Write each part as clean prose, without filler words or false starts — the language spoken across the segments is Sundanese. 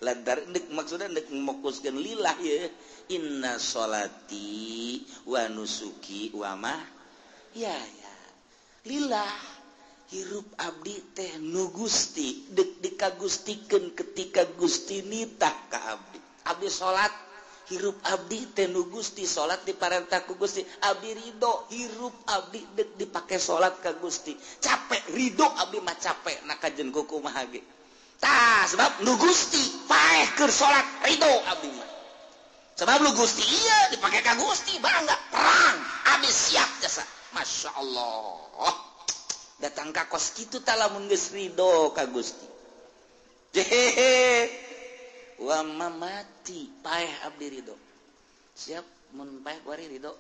Lantaran deuk maksudna deuk mokuskeun lillah ye inna sholati wa nusuki wa ma ya ya lillah hirup abdi teh nu Gusti deuk dikagustikeun ketika Gusti nitah ka abdi. Abdi salat hirup abdi teh nu Gusti salat diparentah ku Gusti abdi ridho hirup abdi deuk dipake salat ka Gusti capek ridho abdi mah capek na kajen kumaha ge. Tah sebab nu Gusti paeh keur salat ridho abdi mah. Sebab nu Gusti ieu dipake ka Gusti bangga perang abdi siap jasa. Masya Allah. Datang ka kos kitu tah lamun geus ridho ka Gusti. Jehehe. Wa mamati paeh abdi ridho. Siap mun paeh kuari ridho.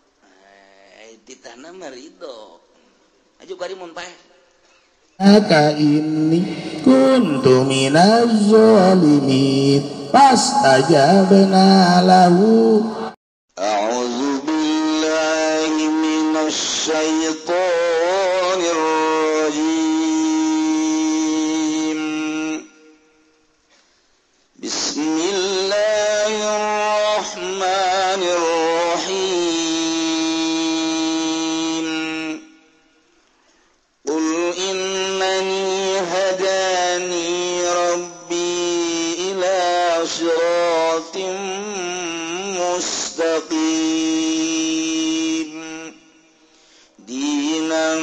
Ditahna mah ridho. Aju kuari mun paeh. Aka inni kuntu minaz zalimin fastajabna lahu. A'udzu billahi minasy syaithanir rajim. Bismillahirrahmanirrahim. Qul innani hadani rabbi ila siratim mustaqim dinan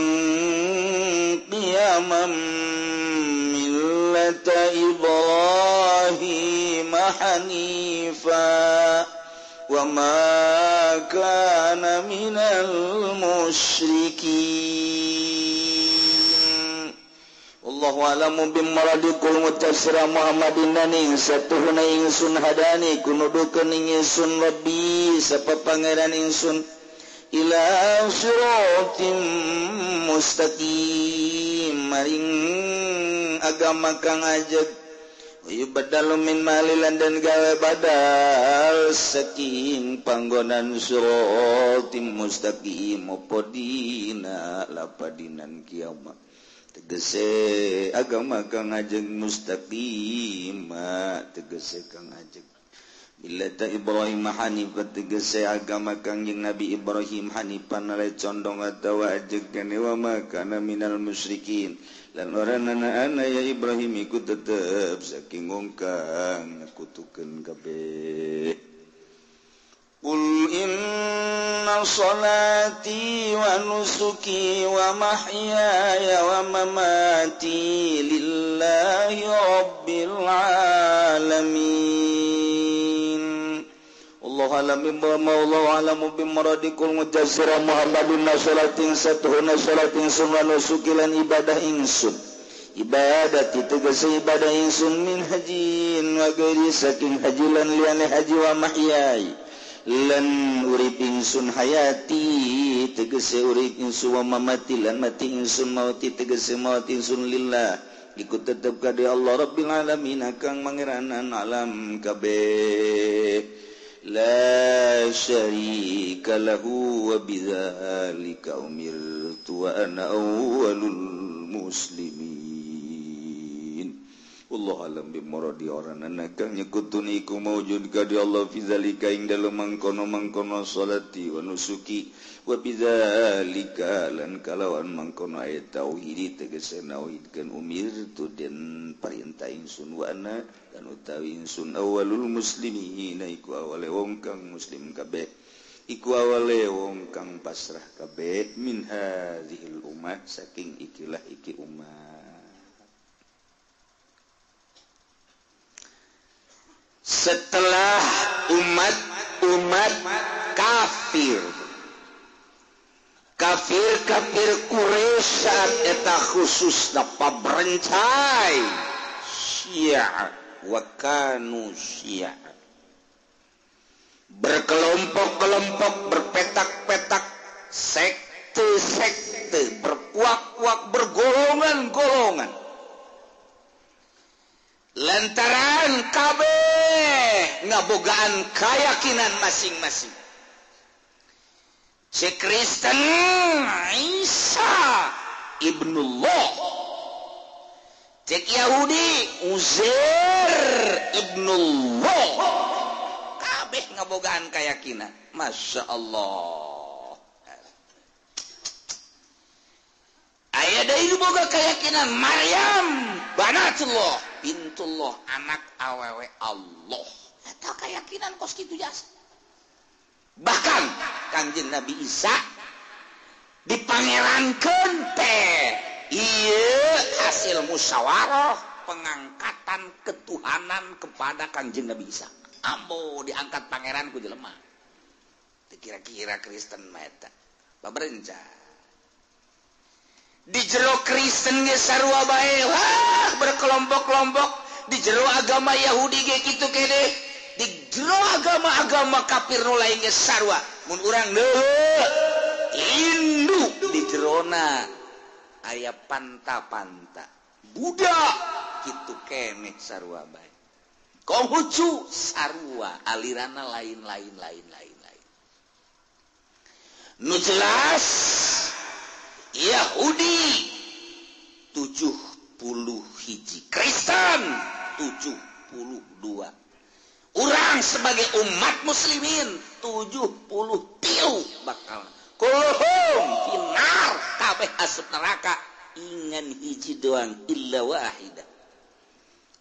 qiyaman millata Ibrahim hanifa wa ma kana minal musyrikin. Allahu alamu bimmaradikul mutafsira Muhammadin naning satuhuna ingsun hadani kunudukeun ingsun rabbi sapa pangeran ingsun ila siratim mustaqim maring agama kang ajeg yubadalu min malilan dan gawe badal saking panggonan siratim mustaqim apa dina lapadinan kiamat tegese agama kang ajeg mustaqim tegese kang ajeg millata Ibrahim hanifah tegese agama kang jeung Nabi Ibrahim hanifan ale condong atawa ajeg kene wa makana minal musyrikin lan oranana ana ya Ibrahim iku tetep saking wong kang nyekutukeun kabeh. Qul inna salati wa nusuki wa mahyaya wa mamati lillahi rabbil alamin. Allahu alam bima Allahu alamu bimaradikul mujassira Muhammadun salatin satuhuna salatin sunwa nusuki lan ibadah ingsun. Ibadati tegese ibadah ingsun min hajin wa ghairi saking haji lan liyane haji wa mahyai lan urip ingsun hayati tegese urip ingsun wa mamati lan mati ingsun mauti tegese maut ingsun lillah iku tetep ka Allah rabbil alamin kang mangeranan alam kabeh la syarika lahu wa bidzalika umirtu wa ana awwalul muslimin. Wallahu alam bimuradi oranana kang nyekutun iku maujud ka di Allah fi zalika ing dalem mangkono-mangkono salati wa nusuki wa bidzalika lan kalawan mangkono ayat tauhid tegese nauhidkeun umirtu den parintah ingsun wa ana dan utawi ingsun awalul muslimin iku awale wong kang muslim kabeh iku awale wong kang pasrah kabeh min hadzihil ummah saking ikilah iki ummah. Setelah umat-umat kafir kafir-kafir Quraisy saat eta khususna pabrencai Syiah wa kanu Syiah berkelompok-kelompok, berpetak-petak, sekte-sekte, berpuak-puak, bergolongan-golongan lantaran kabeh ngabogaan keyakinan masing-masing. Si Kristen Isa ibnullah, cek Yahudi Uzair ibnullah. Kabeh ngabogaan kayakinan. Masya Allah. Aya deui boga keyakinan Maryam banatullah, bintullah, anak awewe Allah. Eta keyakinan kos kitu jasa. Bahkan Kangjeng Nabi Isa dipangerankeun teh ieu hasil musyawarah pengangkatan ketuhanan kepada Kangjeng Nabi Isa. Ambo diangkat pangeran ku jelema. Teu kira-kira Kristen mah eta. Baberenca. Di jero Kristen ge sarua bae, wah berkelompok-kelompok. Di jero agama Yahudi ge kitu kene, di jero agama-agama kafir nu lain ge sarua. Mun urang deuleu Hindu di jerona aya panta-panta, Buddha kitu keneh sarua bae. Konghucu sarua, aliranna lain-lain lain lain lain. Nu jelas Yahudi 71, Kristen 72. Urang sebagai umat muslimin 73 bakal kulhum finar kabeh asup neraka ingan hiji doang illa wahida.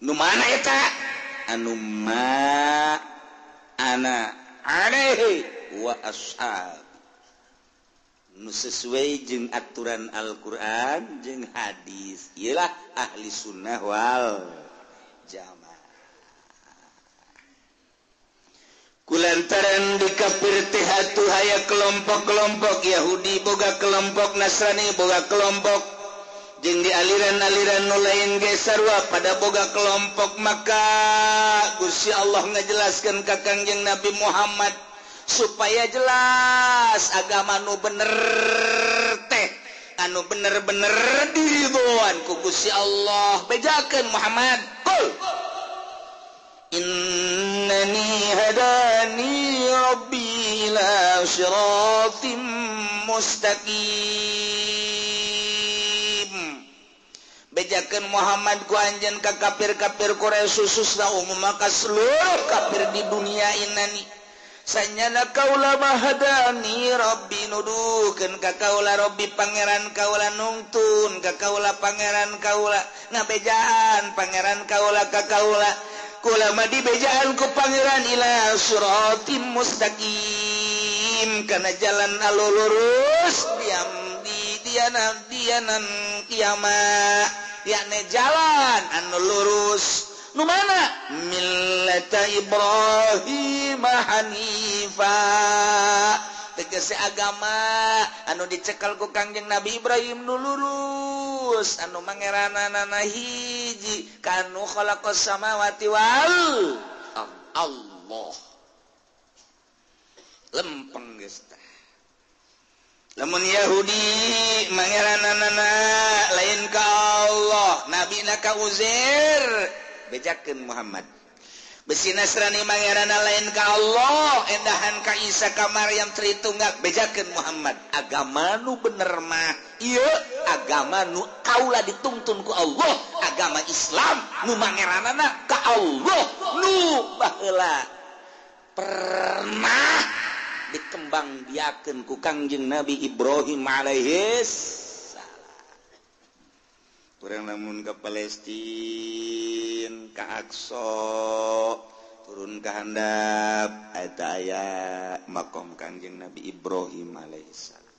Nu mana eta? Anu ma ana alaihi wa ashab. Nu sesuai jeung aturan Al-Qur'an jeung hadis. Iyalah ahli sunnah wal jamaah. Kulantaran di kafir teh atuh aya kelompok-kelompok Yahudi boga kelompok, Nasrani boga kelompok, jeung di aliran-aliran nu lain ge sarua pada boga kelompok. Maka Gusti Allah ngajelaskeun ka Kangjeng Nabi Muhammad supaya jelas agama nu bener teh anu bener-bener diridhoan ku Gusti Allah. Bejakeun Muhammad, qul innani hadani rabbi ila siratim mustaqim. Bejakeun Muhammad ku anjeun ka kafir-kafir Quraisy khususna umum maka seluruh kafir di dunia inani sanyana kaula mahadani rabbi nuduhkeun ka kaula rabbi pangeran kaula nungtun ka kaula pangeran kaula ngabejaan pangeran kaula ka kaula kula mah dibejaan ku pangeran ila siratim mustaqim kana jalan anu lurus diam di dianan dianan kiamat yakni jalan anu lurus. Nu mana? Millata Ibrahim hanifa. Tegese agama anu dicekal ku Kangjeng Nabi Ibrahim nu lurus, anu mangeranana hiji, kanu khalaqas samawati wal Allah. Lempeng geus tah. Lamun Yahudi mangeranana lain ka Allah, nabina ka Uzair. Bejakeun Muhammad. Besi Nasrani mangerana lain ka Allah, endahan ka Isa ka Maryam Tritunggal, bejakeun Muhammad. Agama nu bener mah ieu agama nu kaula dituntun ku Allah, agama Islam nu mangeranana ka Allah nu baheula pernah dikembangbiakeun ku Kangjeng Nabi Ibrahim alaihis. Kurang lamun ke Palestina, ke Aqsa, turun ke handap, eta aya makom Kangjeng Nabi Ibrahim alaihissalam.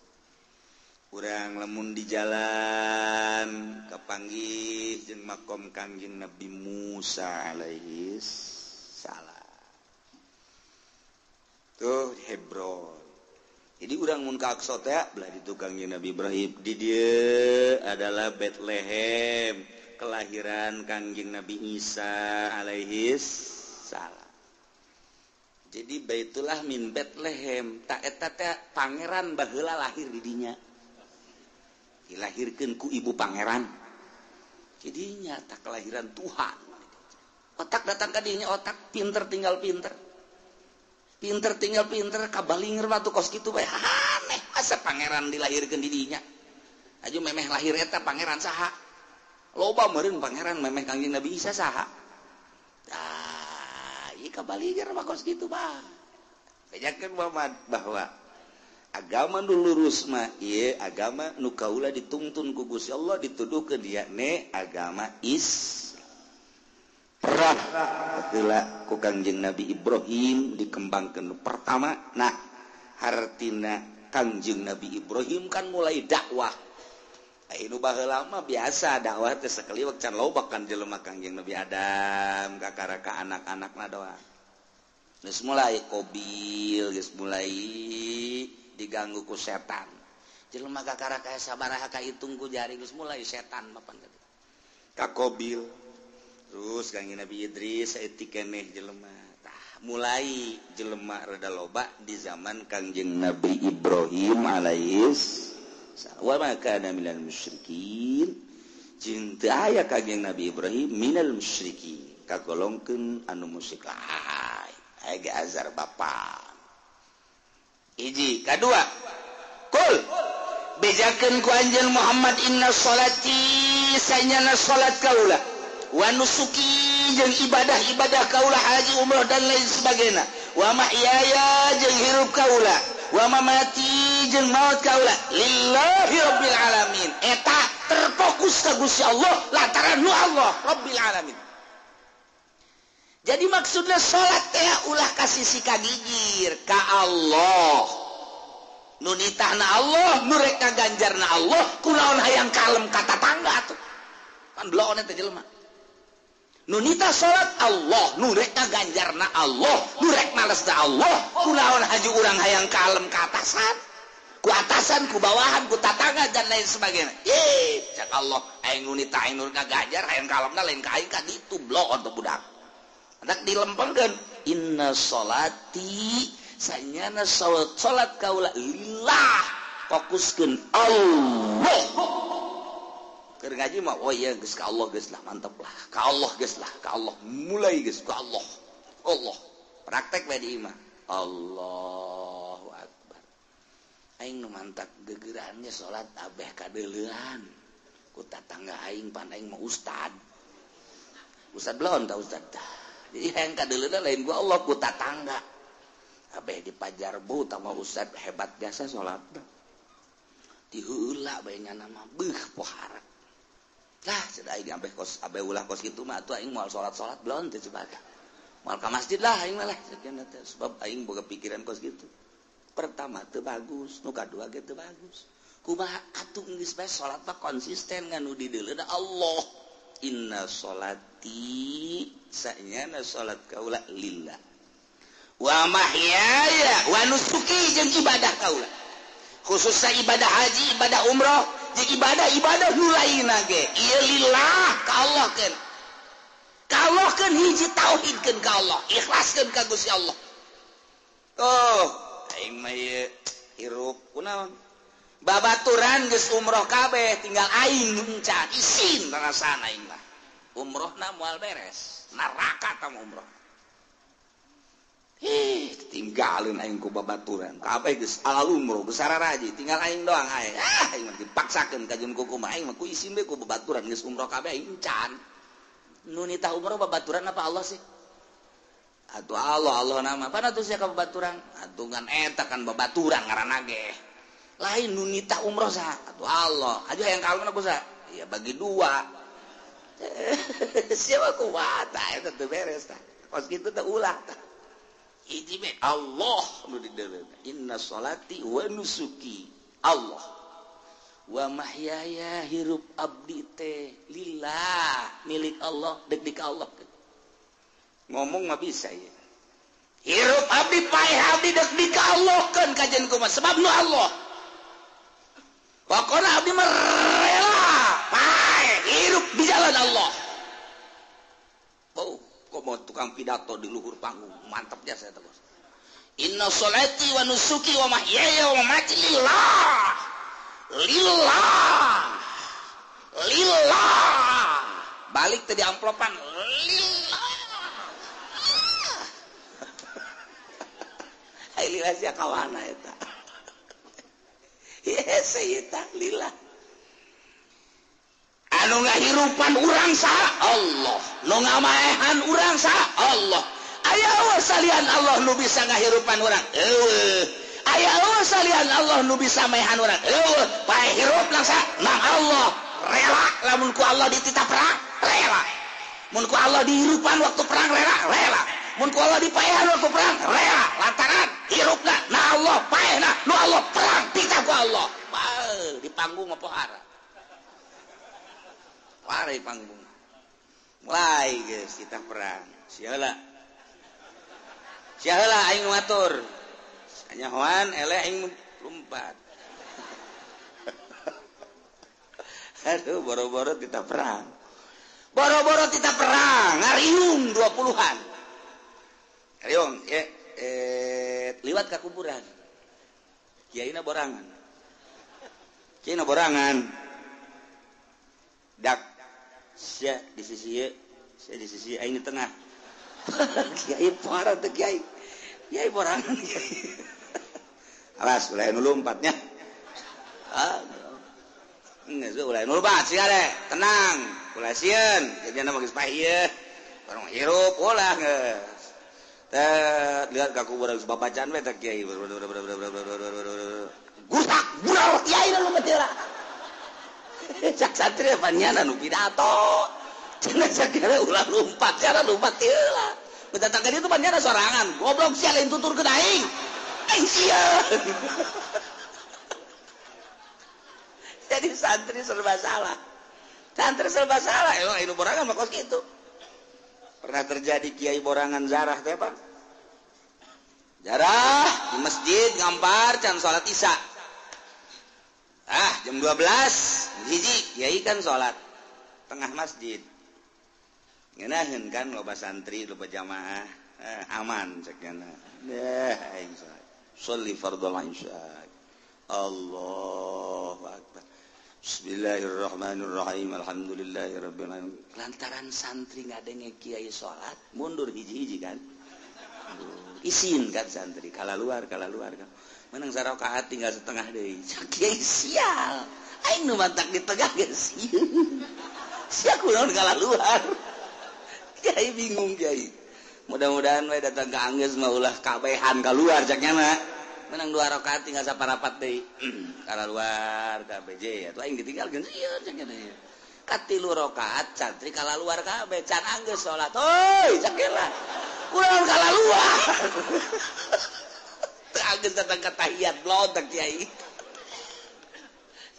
Kurang lamun di jalan kapanggih jeung makom Kangjeng Nabi Musa alaihissalam. Tuh di Hebron. Jadi urang mun ka Aqsa teh belah ditu Kangjeng Nabi Ibrahim. Di dieu adalah Bethlehem, kelahiran Kangjeng Nabi Isa alaihis salam. Jadi Baitullah min Bethlehem, tak eta teh pangeran baheula lahir di dinya. Dilahirkeun ku ibu pangeran. Jadinya tak kelahiran Tuhan. Otak datang ka dinya, otak pinter tinggal pinter. Pinter tinggal pinter kabalinger batu kos kitu bae. Aneh asa pangeran dilahirkeun di dinya. Aju memeh lahir eta pangeran saha? Loba meureun pangeran memeh Kangjeng Nabi Isa saha? Tah Ih kabaliger mah kos kitu mah. Bejakeun Muhammad bahwa agama nu lurus mah ieu agama nu kaula dituntun ku Gusti Allah dituduhkeun yakni agama Islam. Heula ku Kangjeng Nabi Ibrahim dikembangkeun pertama. Nah, hartina Kangjeng Nabi Ibrahim kan mulai dakwah. Anu baheula mah biasa dakwah teh sakaliwak can loba kan jelema Kangjeng Nabi Adam kakara ka anak-anakna doang. Geus mulai Qabil, geus mulai diganggu ku setan. Jelema kakara ka sabaraha kahitung ku jari geus mulai setan mapan ka Qabil. Terus Kangjeng Nabi Idris saeutik keneh jelema. Tah mulai jelema rada loba di zaman Kangjeng Nabi Ibrahim alaihis salam. Wa ma kana minal musyrikin. Jeung teu aya Kangjeng Nabi Ibrahim minal musyrikin. Kagolongkeun anu musyrik lain. Aya ge azar bapa. Hiji, kadua. Kul bejakeun ku anjeun Muhammad inna sholati sanyana salat kaula wa nusuki jeung ibadah-ibadah kaula haji umroh dan lain sebagainya wa mahyaya jeung hirup kaula wa mamati jeung maut kaula lillahi rabbil alamin. Eta terfokus ka Gusti Allah lantaran nu Allah rabbil alamin. Jadi maksudnya salat teh ulah ka sisi kagigir ka Allah nu nitahna Allah nu rek ngaganjarna Allah kunaon hayang kalem ka tatangga atuh pan bloon eta jelema. Nunita salat Allah, nu rek ngaganjarna Allah, nu rek malesna Allah, kunaon haju urang hayang kalem ka atasan, ku atasan, ku bawahan, ku tatangga dan lain sebagainya. Ih, cak Allah, aing nunita aing nu ngaganjar hayang kalemna lain ka aing ka ditu bloon teh budak. Hendak dilempengkeun, inna sholati sanyana salat kaula lillah, fokuskeun Allah. Keur ngaji mah oh iya geus ka Allah geus lah mantap lah. Ka Allah geus lah, ka Allah mulai geus ka Allah. Allah. Praktek we di imah. Allahu akbar. Aing nu mantak gegerannya salat abeh kadeuleuan. Ku tatangga aing pan aing mah ustad. Ustad belon ta ustad. Jadi hayang kadeuleuan lain ku Allah ku tatangga. Abeh dipajarbu tama ustad hebat jasa salatna. Diheula bae nya nama beuh pohara. Lah sudah aing ambeh kos abeh ulah kos kitu mah atuh aing moal salat-salat belon teh coba. Moal ka masjid lah aing mah lah sebab aing boga pikiran kos kitu. Pertama teu bagus, nu kadua ge teu bagus. Kumaha atuh geus bae salat mah konsisten ngan nu dideuleuna Allah. Inna sholati sanyana salat kaula lillah. Wa mahyaya wa nusuki jeung ibadah kaula. Khususnya ibadah haji, ibadah umroh, jeung ibadah-ibadah nu lainna ge ieu lillah ka Allah keun. Ka Allah keun hiji tauhidkeun ka Allah, ikhlaskeun ka Gusti Allah. Oh, aing mah ieu hirup kunaon? Babaturan geus umroh kabeh, tinggal aing nu encan isin rasana aing mah. Umrohna moal beres, neraka tah umroh. Ih, tinggalin aing ku babaturan. Kabeh geus ala umroh geus sararaji, tinggal aing doang aing. Ah, aing mah dipaksakeun ka jeung kumaha aing mah ku isin we ku babaturan geus umroh kabeh aing encan. Nu nitah umroh babaturan apa Allah sih? Atuh Allah, Allah nama. Pan atuh sia ka babaturan? Atuh ngan eta kan babaturan ngaranna ge. Lain nu nitah umroh saha? Atuh Allah. Aja hayang kalem ku saha? Ya bagi dua. Sia kumaha tah eta teu beres tah. Kos kitu teh ulah tah. Hiji be Allah nu dideuleuna. Inna sholati wa nusuki Allah wa mahyaya hirup abdi teh lillah milik Allah dek di ka Allah. Ngomong mah bisa ya. Hirup abdi paeh abdi dek di ka Allah keun kajian kumaha sebab nu Allah. Pokona abdi mah rela paeh hirup di jalan Allah. Oh, kok mau tukang pidato di luhur panggung mantap jasa eta bos. Inna sholati wa nusuki wa mahyaya wa mamati lillah. Lillah. Lillah. Balik tadi amplopan lillah. Ai lillah sia kawana eta. Yes, eta lillah. Anu ngahirupan urang saha Allah, nu ngamaehan urang saha Allah, Aya eueuh salian Allah nu bisa ngahirupan urang? Eueuh. Aya eueuh salian Allah nu bisa maehan urang? Eueuh. Paeh hirup langsa nang Allah. Rela lamun ku Allah dititah perang, rela. Mun ku Allah dihirupan waktu perang, rela, rela. Mun ku Allah dipaehan waktu perang, rela. Lantaran hirupna na Allah, paehna nu Allah, perang titah ku Allah. Bae di panggung apa pohara. Pohara di panggung. Mulai geus kita perang. Siaheula. Siaheula aing ngatur. Nyahoan eleh aing lompat. Aduh, boro-boro kita perang. Boro-boro kita perang, ngariung 20-an. Ngariung, ya, liwat ke kuburan. Kiaina borangan. Kiaina borangan. Dak, sia di sisi ieu, sia di sisi aing di tengah. Kiai parah teh kiai. Kiai borangan kiai. Alas, ulah nu lompatnya. Ah. Geus ulah nu lompat sia deh, tenang. Ulah sieun, jadinya mah geus paeh ieu. Barang hirup ulah geus. Teh lihat ka kuburan geus babacaan we teh kiai. Gusak bural kiai nu lompat heula. Cak santri panyana nu pidato. Cenah sakira ulah lompat, cara lompat heula. Mendatangkan itu panyana sorangan. Goblok sia lain tutur ke aing. Aing sieun. Jadi santri serba salah. Santri serba salah. Emang anu borangan mah kos kitu. Pernah terjadi kiai borangan zarah teh, Pak. Jarah di masjid ngampar can salat Isya. Ah, jam 12 hiji kiai kan salat tengah masjid. Ngeunaheun kan loba santri, loba jamaah, aman cek nya. Deh aing salat. Sholli fardhol isya. Allahu akbar. Bismillahirrahmanirrahim. Alhamdulillahirabbil alamin. Lantaran santri ngadenge kiai salat, mundur hiji-hiji kan. Isin kan santri, kala luar kan. Menang sarakaat tinggal setengah deui. Kiai sial. Aing nu mantak di tengah geus sieun. Sia kunaon kala luar. Kiai bingung kiai. Mudah-mudahan we datang ka anggeus mah ulah kabehan kaluar cak nya mah. Menang 2 rakaat tinggal saparapat deui. Kala luar KBJ atuh aing ditinggalkeun sieun cak nya deui. Katilu rakaat santri kala luar kabeh can anggeus salat. Hoi cak lah. Kunaon kala luar. Teu anggeus datang ka tahiyat blodak kiai.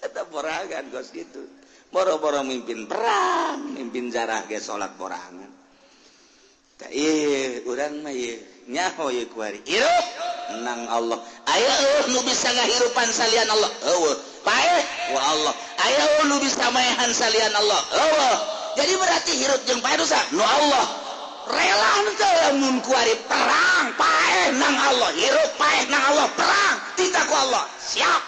Eta borangan kos kitu. Boro-boro mimpin perang, mimpin jarah ge salat borangan. Tah ieu urang mah ieu nyaho ieu kuari. Hirup nang Allah. Aya nu bisa ngahirupan salian Allah. Eueuh. Paeh wa Allah. Aya nu bisa maehan salian Allah. Eueuh. Jadi berarti hirup jeung paeh dosa nu Allah. Rela teu lamun kuari perang paeh nang Allah, hirup paeh nang Allah, perang titah ku Allah. Siap.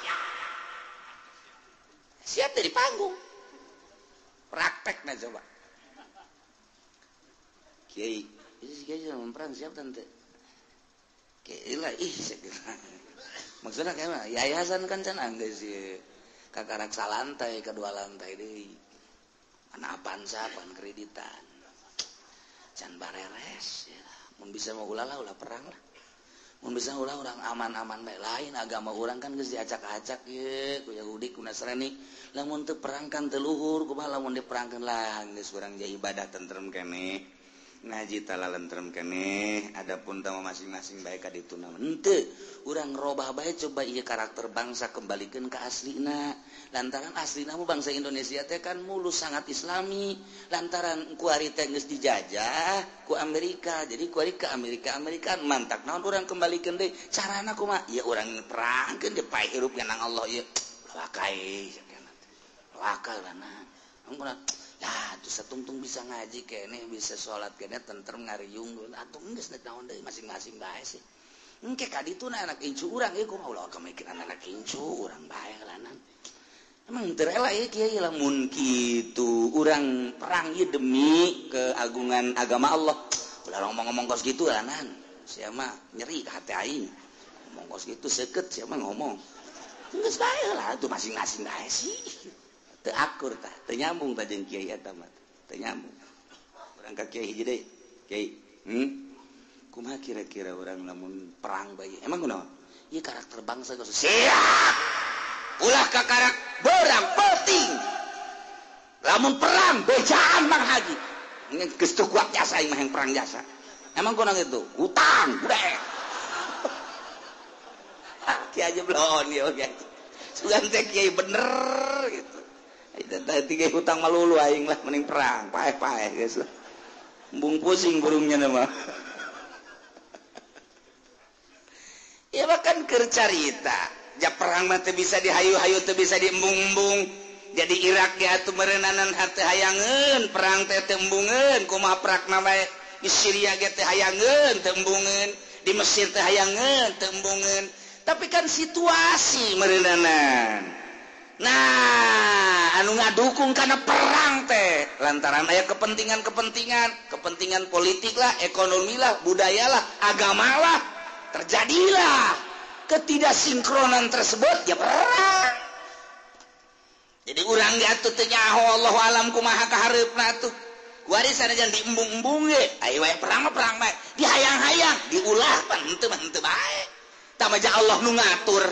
Siap dari panggung. Praktekna coba. Kiai, kiai jangan perang siap tante. Kiai lah ih maksudnya kayak mah yayasan kan can anggeus sih. Kakarak salantai kedua lantai deui. Mana Avanza pan kreditan. Can bareres ya. Mun bisa mah ulah lah ulah perang lah. Mun bisa ulah urang aman-aman bae lain agama urang kan geus diacak-acak ye ku Yahudi ku Nasrani. Lamun teu perang kan teu luhur kumaha lamun diperangkeun lah geus urang jadi ibadah tentrem keneh. Ngaji tala lentrem keneh, adapun tama masing-masing bae ka ditu na henteu. Urang robah bae coba ieu karakter bangsa kembalikeun ka aslina. Lantaran aslina mah bangsa Indonesia teh kan mulus sangat islami. Lantaran kuari teh geus dijajah ku Amerika. Jadi kuari ke Amerika Amerika mantak naon urang kembalikeun deui. Carana kumaha? Ya urang perangkeun deui paeh hirup nang Allah ieu. Wakai wakal lana. Ampun. Ya, tuh satungtung bisa ngaji kene, bisa sholat kene, tentrem ngariung atuh geus naon deui masing-masing bae sih. Engke ka ditu na anak incu urang ieu kumaha ulah kemikiran anak incu urang bae lanan. Emang teu rela ieu kiai lamun kitu urang perang ieu demi keagungan agama Allah. Ulah ngomong-ngomong kos kitu lanan. Sia mah nyeri ka hati aing. Ngomong kos kitu seukeut sia mah ngomong. Geus bae lah atuh masing-masing bae sih. Teu akur tah, teu nyambung tah jeung kiai eta mah. Teu nyambung. Urang ka kiai hiji deui. Kiai, Kumaha kira-kira urang lamun perang bae? Emang kunaon? Ieu karakter bangsa geus siap. Ulah kakarak berang penting. Lamun perang bejaan Mang Haji. Geus teu kuat jasa aing mah yang perang jasa. Emang kunaon itu? Hutang, budak. Ki aja belon ieu ge. Sugan teh kiai bener gitu. Tadi ge hutang malulu aing lah mending perang, paeh-paeh geus lah. Embung pusing burungnya mah. Ya bahkan keur carita, ja perang mah teu bisa dihayu-hayu, teu bisa diembung-embung. Jadi Irak ge atuh meureunnanan hate hayangeun, perang teh teu embungeun, kumaha prakna bae. Di Syria ge teh hayangeun, teu embungeun, di Mesir teh hayangeun, teu embungeun. Tapi kan situasi meureunnanan. Nah, anu ngadukung karena perang teh lantaran aya kepentingan-kepentingan, kepentingan politik lah, ekonomi lah, budaya lah, agama lah. Terjadilah ketidaksinkronan tersebut, ya perang. Jadi urang ge atuh teu nyaho Allahu alam kumaha kahareupna atuh. Kuari sanajan diembung-embung ge, aya wae perang mah perang bae. Dihayang-hayang, diulah pan henteu mah henteu bae. Tah mah Allah nu ngatur.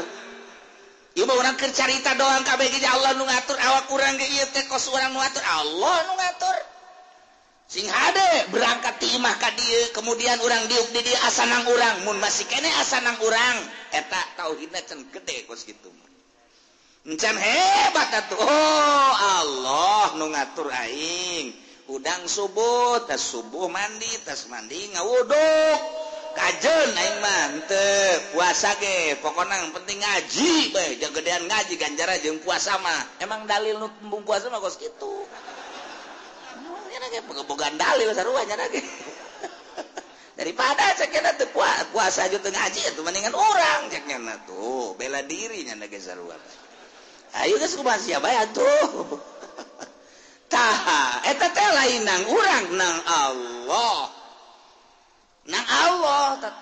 Ieu mah urang keur carita doang kabeh ge Allah nu ngatur, awak urang ge ieu teh kos urang nu ngatur, Allah nu ngatur. Sing hade berangkat ti imah ka dieu, kemudian urang diuk di dieu asanang urang, mun masih keneh asanang urang, eta tauhidna can gede kos kitu mah. Encan hebat atuh. Oh, Allah nu ngatur aing. Udang subuh, tas subuh mandi, tas mandi ngawuduk. Kajeun aing mah henteu puasa ge, pokona yang penting ngaji bae, gedean ngaji ganjaran jeung puasa mah. Emang dalil nu embung puasa mah kos kitu. Pengebogan dalil sarua nya ge. Daripada cek nya teu puasa aja teu ngaji atuh mendingan urang cek nya tuh bela diri nya ge sarua. Ayo geus kumaha sia bae atuh. Tah eta teh lain nang urang nang Allah. Nang Allah teh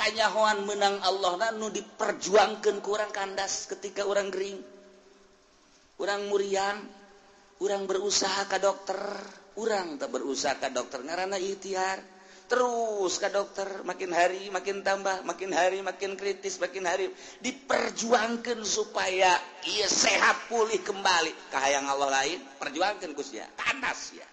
kanyahoan meunang Allahna nu diperjuangkeun ku urang kandas ketika urang gering. Urang muriang, urang berusaha ka dokter. Urang tak berusaha ke dokter ngaranna ikhtiar terus ke dokter, makin hari makin tambah, makin hari makin kritis, makin hari diperjuangkan supaya ia sehat pulih kembali. Kahayang Allah lain perjuangkan Gus ya, kandas ya.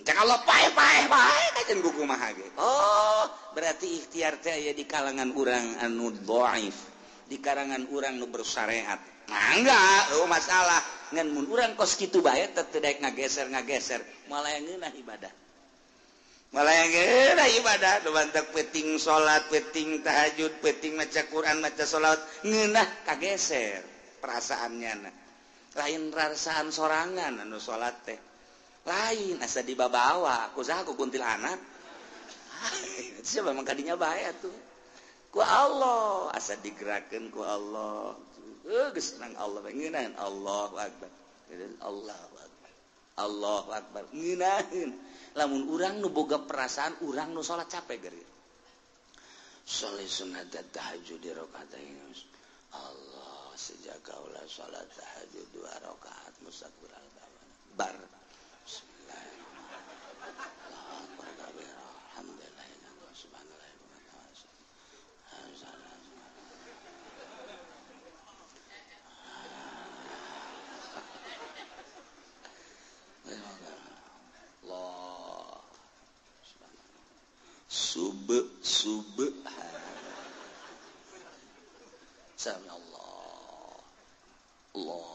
Jangan Allah paeh paeh paeh kajen buku kumaha ge. Oh, berarti ikhtiar teh aya di kalangan urang anu dhaif, di kalangan urang nu bersyariat. Nah, enggak, oh masalah. Ngan mun urang kos kitu bae teu daek ngageser-ngageser, malah yang ngeunah ibadah. Malah yang ngeunah ibadah, nu bantek peuting salat, peuting tahajud, peuting maca Quran, maca salat, ngeunah kageser perasaannya na. Lain rasaan sorangan anu salat teh. Lain asa dibabawa, ku saha ku kuntilanak. Siapa memang kadinya bae atuh. Ku Allah asa digerakkeun ku Allah. Geus nang Allah ngeunaheun Allahu akbar. Allahu akbar. Allahu akbar. Ngeunaheun. Lamun urang nu boga perasaan urang nu salat capek geus. Sholli sunat tahajud di rakaatain. Allah sejak kaula salat tahajud 2 rakaat mustaqbil bar. Bismillahirrahmanirrahim. Allahu akbar. Alhamdulillah. Subhanallah. Allah subhan sami Allah Allah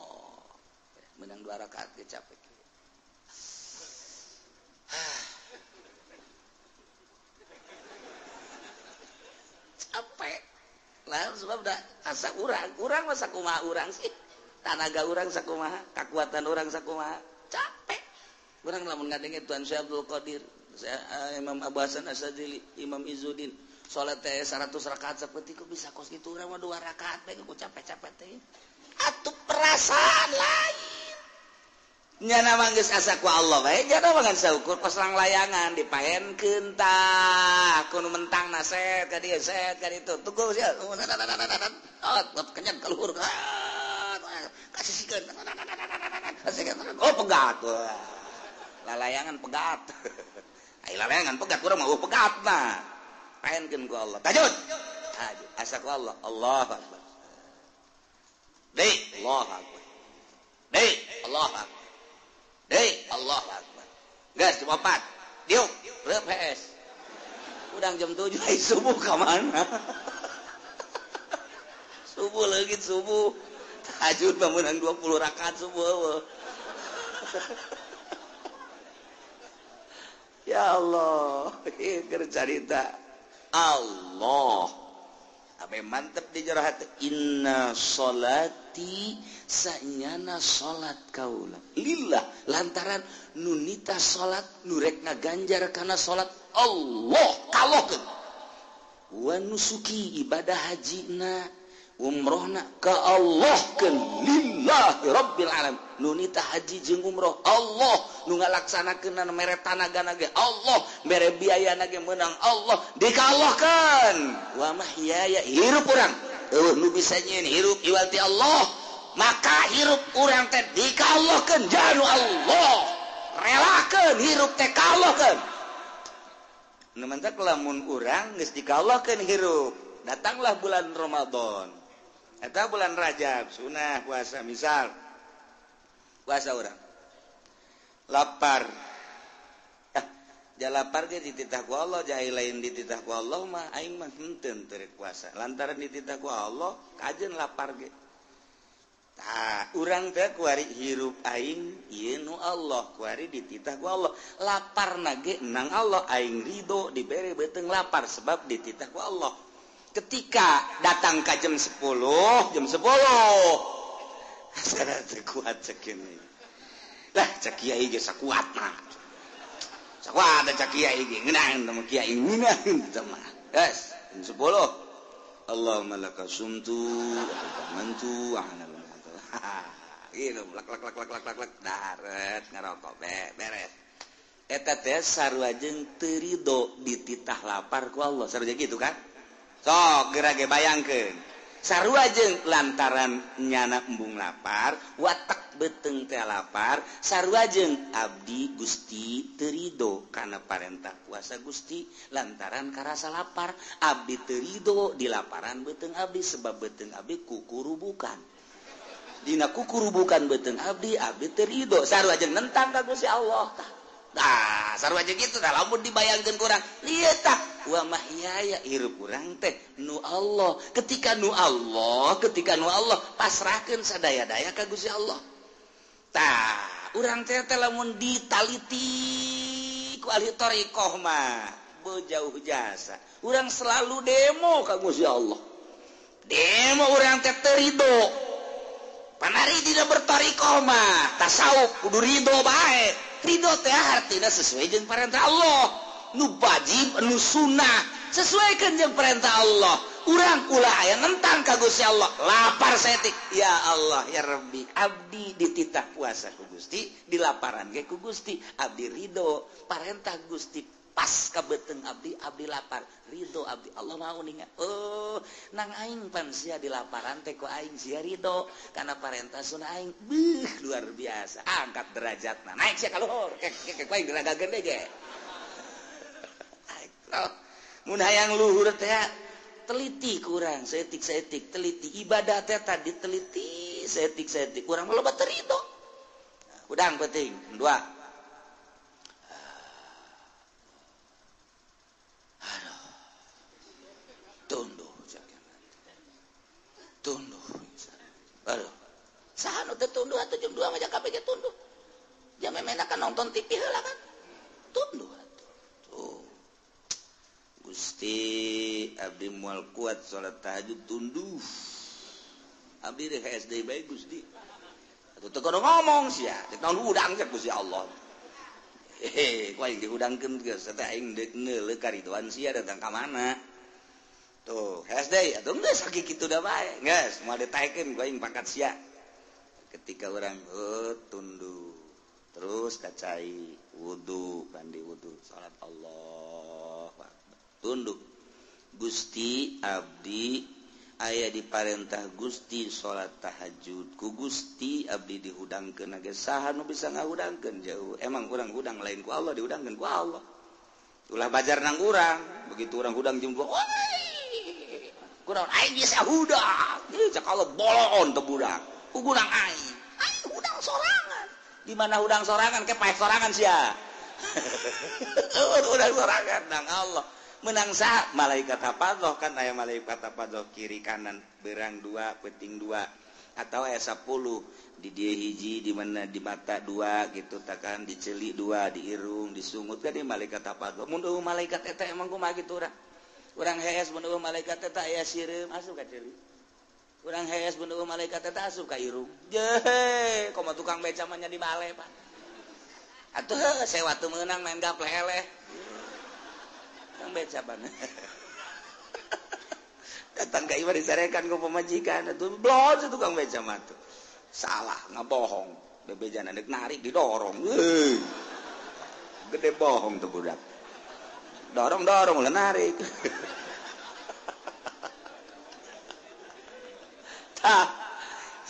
menang 2 rakaat ge capek. Capek lah sebab dah asa urang mah sakumaha urang sih, tanaga urang sakumaha, kakuatan urang sakumaha, capek. Urang lamun ngadenge Tuan Syekh Abdul Qadir, Imam Abu Hasan Asy-Syadzili, Imam Izzuddin, salat teh 100 rakaat saperti kok bisa kos kitu urang mah 2 rakaat bae ku capek-capek teh. Atuh perasaan lain. Nyana mah geus asa ku Allah bae, nyana mah ngan saukur kos langlayangan dipaenkeun tah, ku nu mentang set ka dieu, set ka ditu. Tunggu sia. Oh, kenyang ka luhur. Kasihkeun. Oh, pegat. Lalayangan pegat. Ai lalayangan pegat urang mah pegat mah. Paenkeun ku Allah. Tahajud. Tahajud asa ku Allah. Allahu akbar. Deui Allahu akbar. Deui Allahu akbar. Deui Allahu akbar. Geus jam 4. Diuk reup PS. Udang jam 7 ai subuh ka mana? Subuh leungit subuh. Tahajud bangunan 20 rakaat subuh eueuh. Ya Allah, ieu keur carita Allah. Abe mantep di jero hati. Inna sholati sanyana salat kaula lillah lantaran nunita salat nu rek ngaganjar kana salat Allah kalohkeun wa nusuki ibadah hajina umrohna ka Allahkeun lillahi rabbil alamin nunita haji jeung umroh Allah nu ngalaksanakeun mere tanagana ge Allah mere biayana ge meunang Allah dikallahkeun wa mahyaya hirup urang eueuh nu bisa nyieun hirup iwal ti Allah maka hirup urang teh dikallahkeun janu Allah relakeun hirup teh kallahkeun nu mantak lamun urang geus dikallahkeun hirup datanglah bulan Ramadan atau bulan Rajab sunah puasa misal puasa orang lapar ja lapar ge dititah ku Allah ja lain dititah ku Allah mah aing mah henteu teu puasa lantaran dititah ku Allah kajeun lapar ge tah urang teh kuari hirup aing ieu nu Allah kuari dititah ku Allah laparna ge nang Allah aing ridho dibere beuteung lapar sebab dititah ku Allah. Ketika datang ke jam 10, jam 10. Asana teu kuat cek ini. Lah cek kiai ge sakuat mah. Sakuat cek kiai ge ngeunaheun teh kiai ngeunaheun teh mah. Geus, jam 10. Allahumma laka sumtu wa amantu wa ana gitu lak lak lak lak lak lak lak daret ngarokok beres. Eta teh sarua jeung teu rido dititah lapar ku Allah. Sarua gitu kan? Sok geura ge bayangkeun sarua jeung lantaran nyana embung lapar watak beuteung teh lapar sarua jeung abdi Gusti teu rido kana parentah puasa Gusti lantaran karasa lapar abdi teu rido di laparan beuteung abdi sebab beuteung abdi kukurubukan dina kukurubukan beuteung abdi abdi teu rido sarua jeung nentang ka Gusti Allah tah. Nah, sarua jeung kitu tah lamun dibayangkeun kurang ieu tah wa mahyaya hirup urang teh nu Allah ketika nu Allah ketika nu Allah pasrahkeun sadaya-daya ka Gusti Allah tah urang teh teh lamun ditaliti ku ahli thariqah mah bejauh jasa urang selalu demo ka Gusti Allah demo urang teh teu rido panari dina berthariqah mah tasawuf kudu rido bae ridho teh artina sesuai jeung perintah Allah nu wajib nu sunnah sesuaikan jeung perintah Allah urang ulah aya nentang ka Gusti Allah lapar saeutik ya Allah ya Rabbi abdi dititah puasa ku Gusti dilaparan ge ku Gusti abdi ridho parentah Gusti pas ka beuteung abdi abdi lapar ridho abdi Allah mau ninga oh nang aing pan sia dilaparan teh ku aing sia ridho kana parentah sunah aing beuh luar biasa angkat derajatna naik sia ka luhur kek kek aing diragageun deui ge mun hayang luhur teh teliti kurang saeutik-saeutik teliti ibadah teh tadi teliti saeutik-saeutik kurang loba teu ridho udang penting dua. Tunduh tunduh aduh saha nu teu tunduh atuh jam 2 mah kabeh ge tunduh jam memena kan nonton TV heula kan tunduh atuh tuh Gusti abdi moal kuat salat tahajud tunduh abdi rek SD bae Gusti atuh teu kudu ngomong sia teh naon hudang cek Gusti Allah hehe ku aing dihudangkeun geus teh aing deuk neuleuh karidoan sia datang ka mana. Tuh, SD atuh geus sakitu da bae. Geus moal ditaekeun ku aing pangkat sia. Ketika urang tunduh, terus kacai wudu, mandi wudu, salat Allah tunduk. Gusti abdi aya diparentah Gusti salat tahajud. Ku Gusti abdi dihudangkeun ge saha nu bisa ngahudangkeun jauh. Emang urang hudang lain ku Allah dihudangkeun ku Allah. Ulah bajar nang urang, begitu urang hudang jam 2. Kurang aing biasa hudang. Ieu cak bolon teu budak. Hudang aing. Aing hudang sorangan. Di mana hudang sorangan ke paeh sorangan sia. Hudang sorangan nang Allah. Menang sah malaikat hafadzah kan aya malaikat hafadzah kiri kanan berang 2 peting 2 atau aya 10 di dia hiji di mana di mata 2 gitu takan di celik 2 di irung disungut kan di malaikat hafadzah mun eueuh malaikat eta emang kumaha kitu urang urang hees mun eueuh malaikat eta aya sireum asup ka celik urang hees mun eueuh malaikat eta asup ka irung jehe komo tukang beca mah nya di bale Pak atuh sewa teu meunang main gaple eleh tukang beca ban datang ka imah disarekan ku pamajikan atuh blon tukang beca mah tuh salah ngabohong bebejana deuk narik didorong euy gede bohong tuh budak dorong-dorong lah narik tah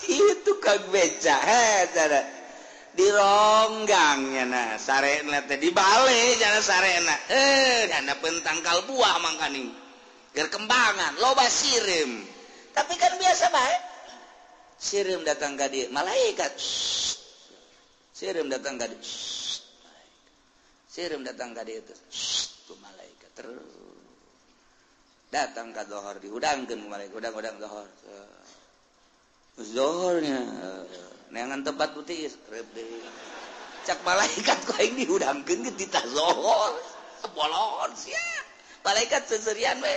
itu kang beca heh dironggangnya nah sarena teh dibalik jana sarena jana pentangkal buah mangkaning gerkembangan loba sireum tapi kan biasa bae sireum datang ka dieu malaikat sireum datang ka dieu sireum datang ka dieu teh ku malaikat terus datang ka zohor dihudangkeun ku malaikat hudang-hudang zohor zohornya neangan tempat putih rep deui cak malaikat ku aing dihudangkeun ge titah zohor bolon sia malaikat seserian we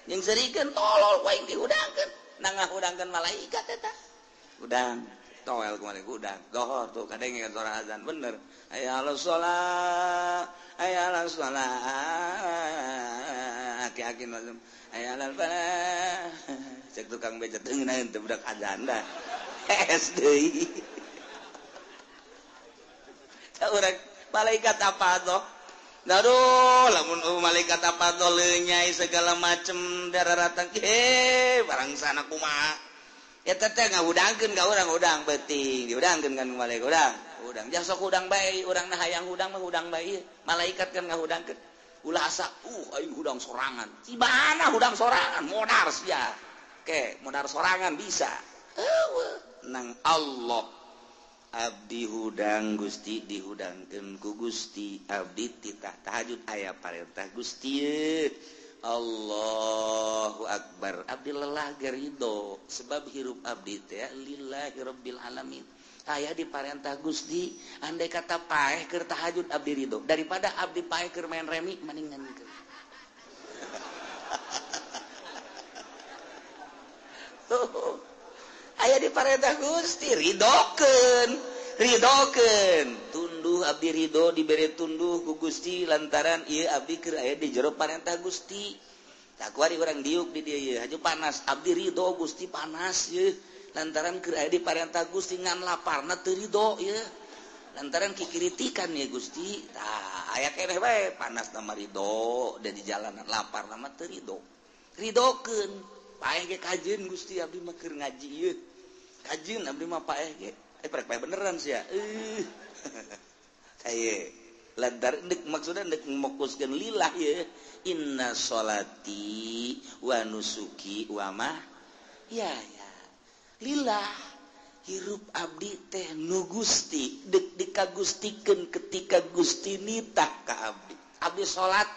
jeung serikeun tolol ku aing dihudangkeun nangahudangkeun malaikat eta hudang toel ku malaikat hudang zohor tuh kadenge suara azan bener hayya 'alas shalah hayya 'alas shalah aki-aki lazim hayya 'alal falah cek tukang beca teu ngeunaheun teu budak azan dah hees deui urang malaikat apa tuh aduh lamun malaikat apa tuh lenyai segala macem darah ratang barang sana kumaha eta teh ngahudangkeun ka urang hudang beuting dihudangkeun kan malaikat hudang hudang jang sok hudang bae urang na hayang hudang mah hudang bae malaikat kan ngahudangkeun ulah asa aing hudang sorangan cibana hudang sorangan modar sia ke modar sorangan bisa eueuh nang Allah abdi hudang Gusti dihudangkeun ku Gusti abdi titah tahajud aya parentah Gusti Allahu Akbar abdi lelah gerido sebab hirup abdi teh lillahi rabbil alamin aya diparentah Gusti andai kata paeh keur tahajud abdi ridho daripada abdi paeh keur main remi mendingan keur aya diparentah Gusti ridokeun ridokeun tunduh abdi ridho dibere tunduh ku Gusti lantaran ieu abdi keur aya di jero parentah Gusti tak kuari urang diuk di dieu ieu haju panas abdi ridho Gusti panas ieu lantaran keur aya di parentah Gusti ngan laparna teu ridho ieu lantaran kikiritikan ya Gusti tah aya keneh bae panas na mah ridho da di jalanan laparna mah teu ridho ridokeun paeh ge kajeun Gusti abdi mah keur ngaji ieu kajeun abdi mah paeh ge prek paeh beneran sia kaye lantaran deuk maksudna deuk mokuskeun lillah ye inna sholati wa nusuki wa ma ya ya lillah hirup abdi teh nu Gusti deuk dikagustikeun ketika Gusti nitah ka abdi abdi salat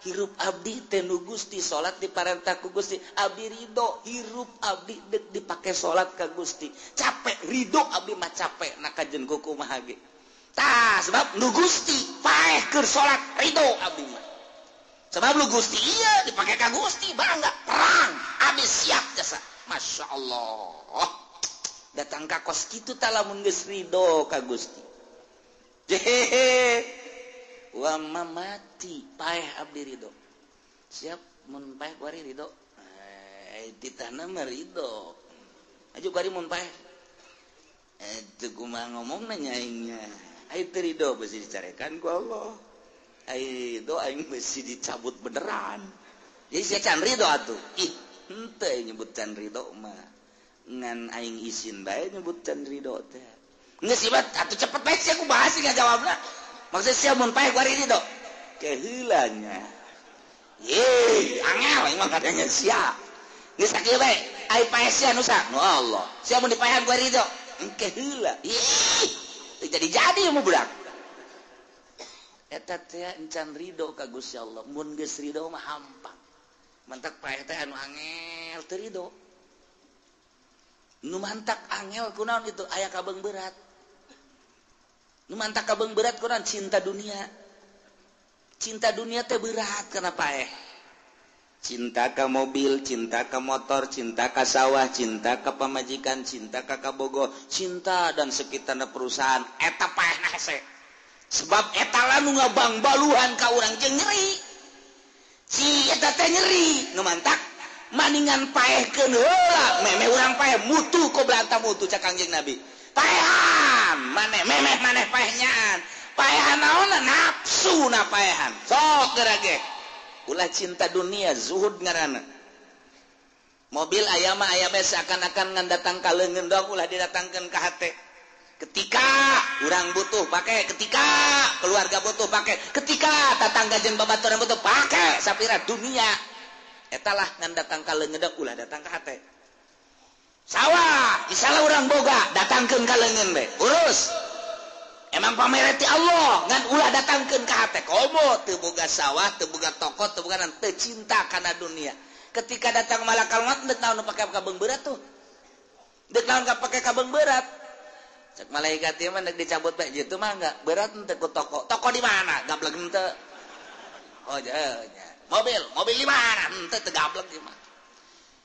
hirup abdi teh nu Gusti salat diparentah ku Gusti abdi ridho hirup abdi deuk dipake salat ka Gusti capek ridho abdi mah capek na kajeun kumaha ge tah sebab nu Gusti paeh keur salat ridho abdi mah sebab nu Gusti ieu dipake ka Gusti bangga perang abdi siap jasa Masya Allah datang ka kos kitu tah lamun geus ridho ka Gusti jehehe wa mamati paeh abdi ridho siap mun paeh kuari ridho ditahna mah ridho aju kuari mun paeh teu kumaha ngomongna nya aingnya ai teu ridho beusi dicarekan ku Allah ai ridho aing beusi dicabut beneran jadi sia can ridho atuh ih henteu nyebut can ridho mah ngan aing isin bae nyebut can ridho teh geus ibat atuh cepet bae sia ku bahas ngajawabna maksud sia mun paeh kuari ridho Keheulanya. Ye, angel emang kadangnya sia. Geus sakieu bae, ai paeh sia nu sa? Nu Allah. Sia mun dipaehan ku ridho. Engke heula. Ih, teu jadi-jadi mu budak. Eta teh encan ridho ka Gusti Allah. Mun geus ridho mah hampang. Mantak paeh teh anu angel teu ridho. Nu mantak angel kunaon itu aya kabeung berat. Nu mantak kabeung berat kunaon cinta dunia. Cinta dunia teh berat kana paeh. Cinta ka mobil, cinta ka motor, cinta ka sawah, cinta ka pamajikan, cinta ka kabogo, cinta dan sekitarna perusahaan eta paehna hese. Sebab eta lah nu ngabangbaluhan ka urang jeung nyeri. Si eta teh nyeri nu mantak maningan paehkeun heula memeh urang paeh mutu qoblanta mutu cak Kangjeng Nabi. Paehan maneh memeh maneh paehnyaan. Paehan naonna nafsu na paehan. Sok geura ge. Ulah cinta dunia zuhud ngaranna. Mobil aya mah aya bae seakan-akan ngan datang ka leungeun doang ulah didatangkeun ka hate. Ketika urang butuh pakai, ketika keluarga butuh pakai, ketika tatangga jeung babaturan butuh pakai, sapira dunia. Etalah ngan datang ka leungeun doang ulah datang ka hate. Sawah misalnya urang boga datangkeun ka leungeun bae, urus. Emang pamere ti Allah ngan ulah datangkeun ka hate. Komo teu boga sawah, teu boga toko, teu boga teu cinta kana dunia. Ketika datang malakal maut deuk naon nu pake kabeung berat tuh. Deuk naon ka pake kabeung berat. Cek malaikat ieu mah deuk dicabut bae jitu mah enggak berat henteu ku toko. Toko di mana? Gablek henteu. Oh nya. Mobil, mobil di mana? Henteu teu gablek ieu mah.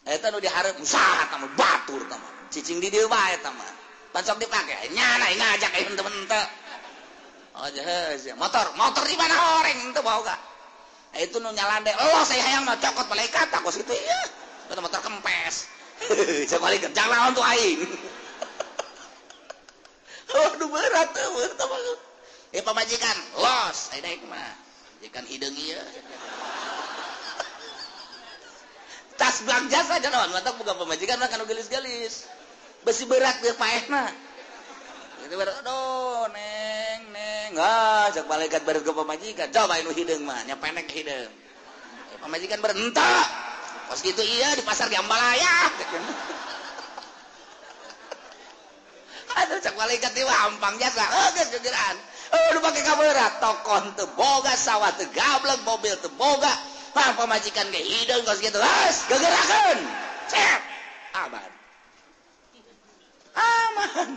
Eta nu dihareup usaha tah mah batur tah mah. Cicing di dieu bae tah mah. Pancok dipake nyana ngajak ieu henteu henteu. Oh jeus, motor, motor di mana horeng henteu boga. Itu nu nyalande, "Oh, saya hayang mah cokot malaikat kos kitu ieu." Eta motor kempes. Cek malaikat jang lawan tuh aing. Waduh berat tuh, berat mah. Pamajikan, los, aya daek mah. Majikan hideung ieu. Tas belang jasa naon, matak boga pamajikan mah kanu geulis-geulis. Besi berat ge paehna. Itu berat, aduh, neng, neng. Ah, cek malaikat berat ke pamajikan. Coba nu hideung mah, nya penek hideung. Pamajikan berentak. Kos kitu iya di pasar di Ambalaya. Aduh, cek malaikat ieu hampang jasa. Oh, geus gegeran. Oh, nu pake kaberat, toko teu boga, sawah teu gablek, mobil teu boga. Pang pamajikan ge hideung kos kitu. Geus, gegerakeun. Cep. Aman. Aman.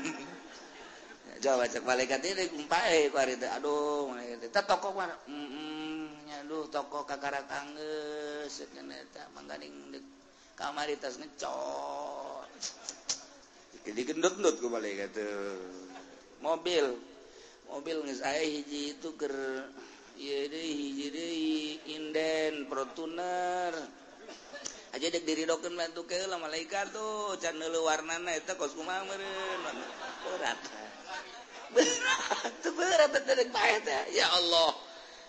Coba cek malaikat ini gumpae ku ari teh. Aduh, malaikat teh toko mana? Aduh, toko kakarak anggeus cenah eta mangganing kamari tas ngecot. Digendut-gendut ku malaikat teh. Mobil. Mobil geus aya hiji itu keur ieu deui hiji deui inden Fortuner. Aja dek diridokeun bantu ke lah malaikat tuh can neuleuh warnana eta kos kumaha meureun. Berat. Berat, berat teh paeh teh. Ya Allah.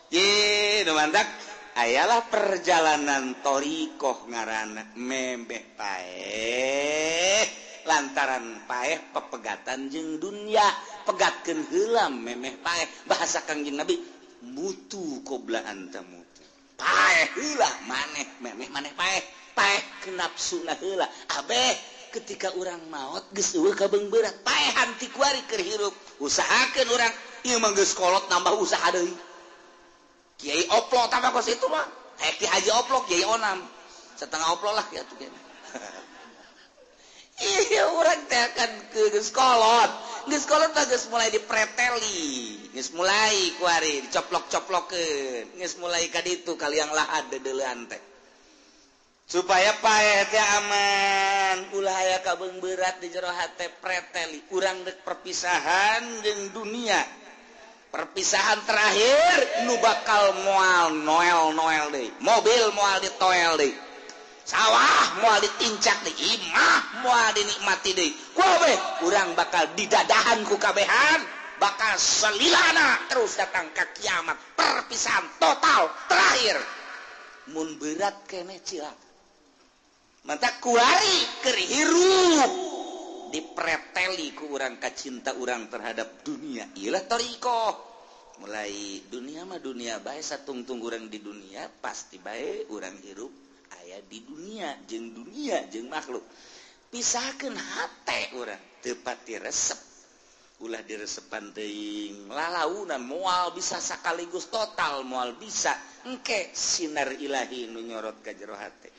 Ye, nu mantak ayalah perjalanan thoriqoh ngaranna membeh paeh lantaran paeh pepegatan jeung dunya, pegatkeun heula memeh paeh. Bahasa Kangjeng Nabi mutu qobla anta mutu. Paeh heula maneh memeh maneh paeh. Paeh kenapsuna heula. Abeh ketika urang maot geus eueuh kabeung berat paehan ti kuari keur hirup usahakeun urang ieu mah geus kolot nambah usaha deui. Kiai oplo tambah kos itu mah ki haji oplo kiai onam setengah oplo lah ya tuh. Iya urang teh kan geus kolot, geus kolot mah geus mulai dipreteli, geus mulai kuari dicoplok-coplokeun, geus mulai ka ditu kaliang lahat deudeulean teh. Supaya paeh teh aman, ulah aya kabeung berat di jero hate preteli. Urang deuk perpisahan jeung dunia. Perpisahan terakhir nu bakal moal noel-noel deui. Mobil moal ditoel deui. Sawah moal ditincak deui, imah moal dinikmati deui. Kabeh urang bakal didadahan ku kabehan, bakal selilana terus datang ka kiamat. Perpisahan total terakhir. Mun berat keneh cilaka. Mantap kuari keur hirup dipreteli ku urang kacinta urang terhadap dunia. Iyalah thoriqoh. Mulai dunia mah dunia bae, satungtung urang di dunia pasti bae urang hirup aya di dunia jeung makhluk. Pisahkeun hate urang teu pati resep, ulah diresepan teuing lalaunan moal bisa sakaligus total, moal bisa. Engke sinar ilahi nu nyorot ka jero hate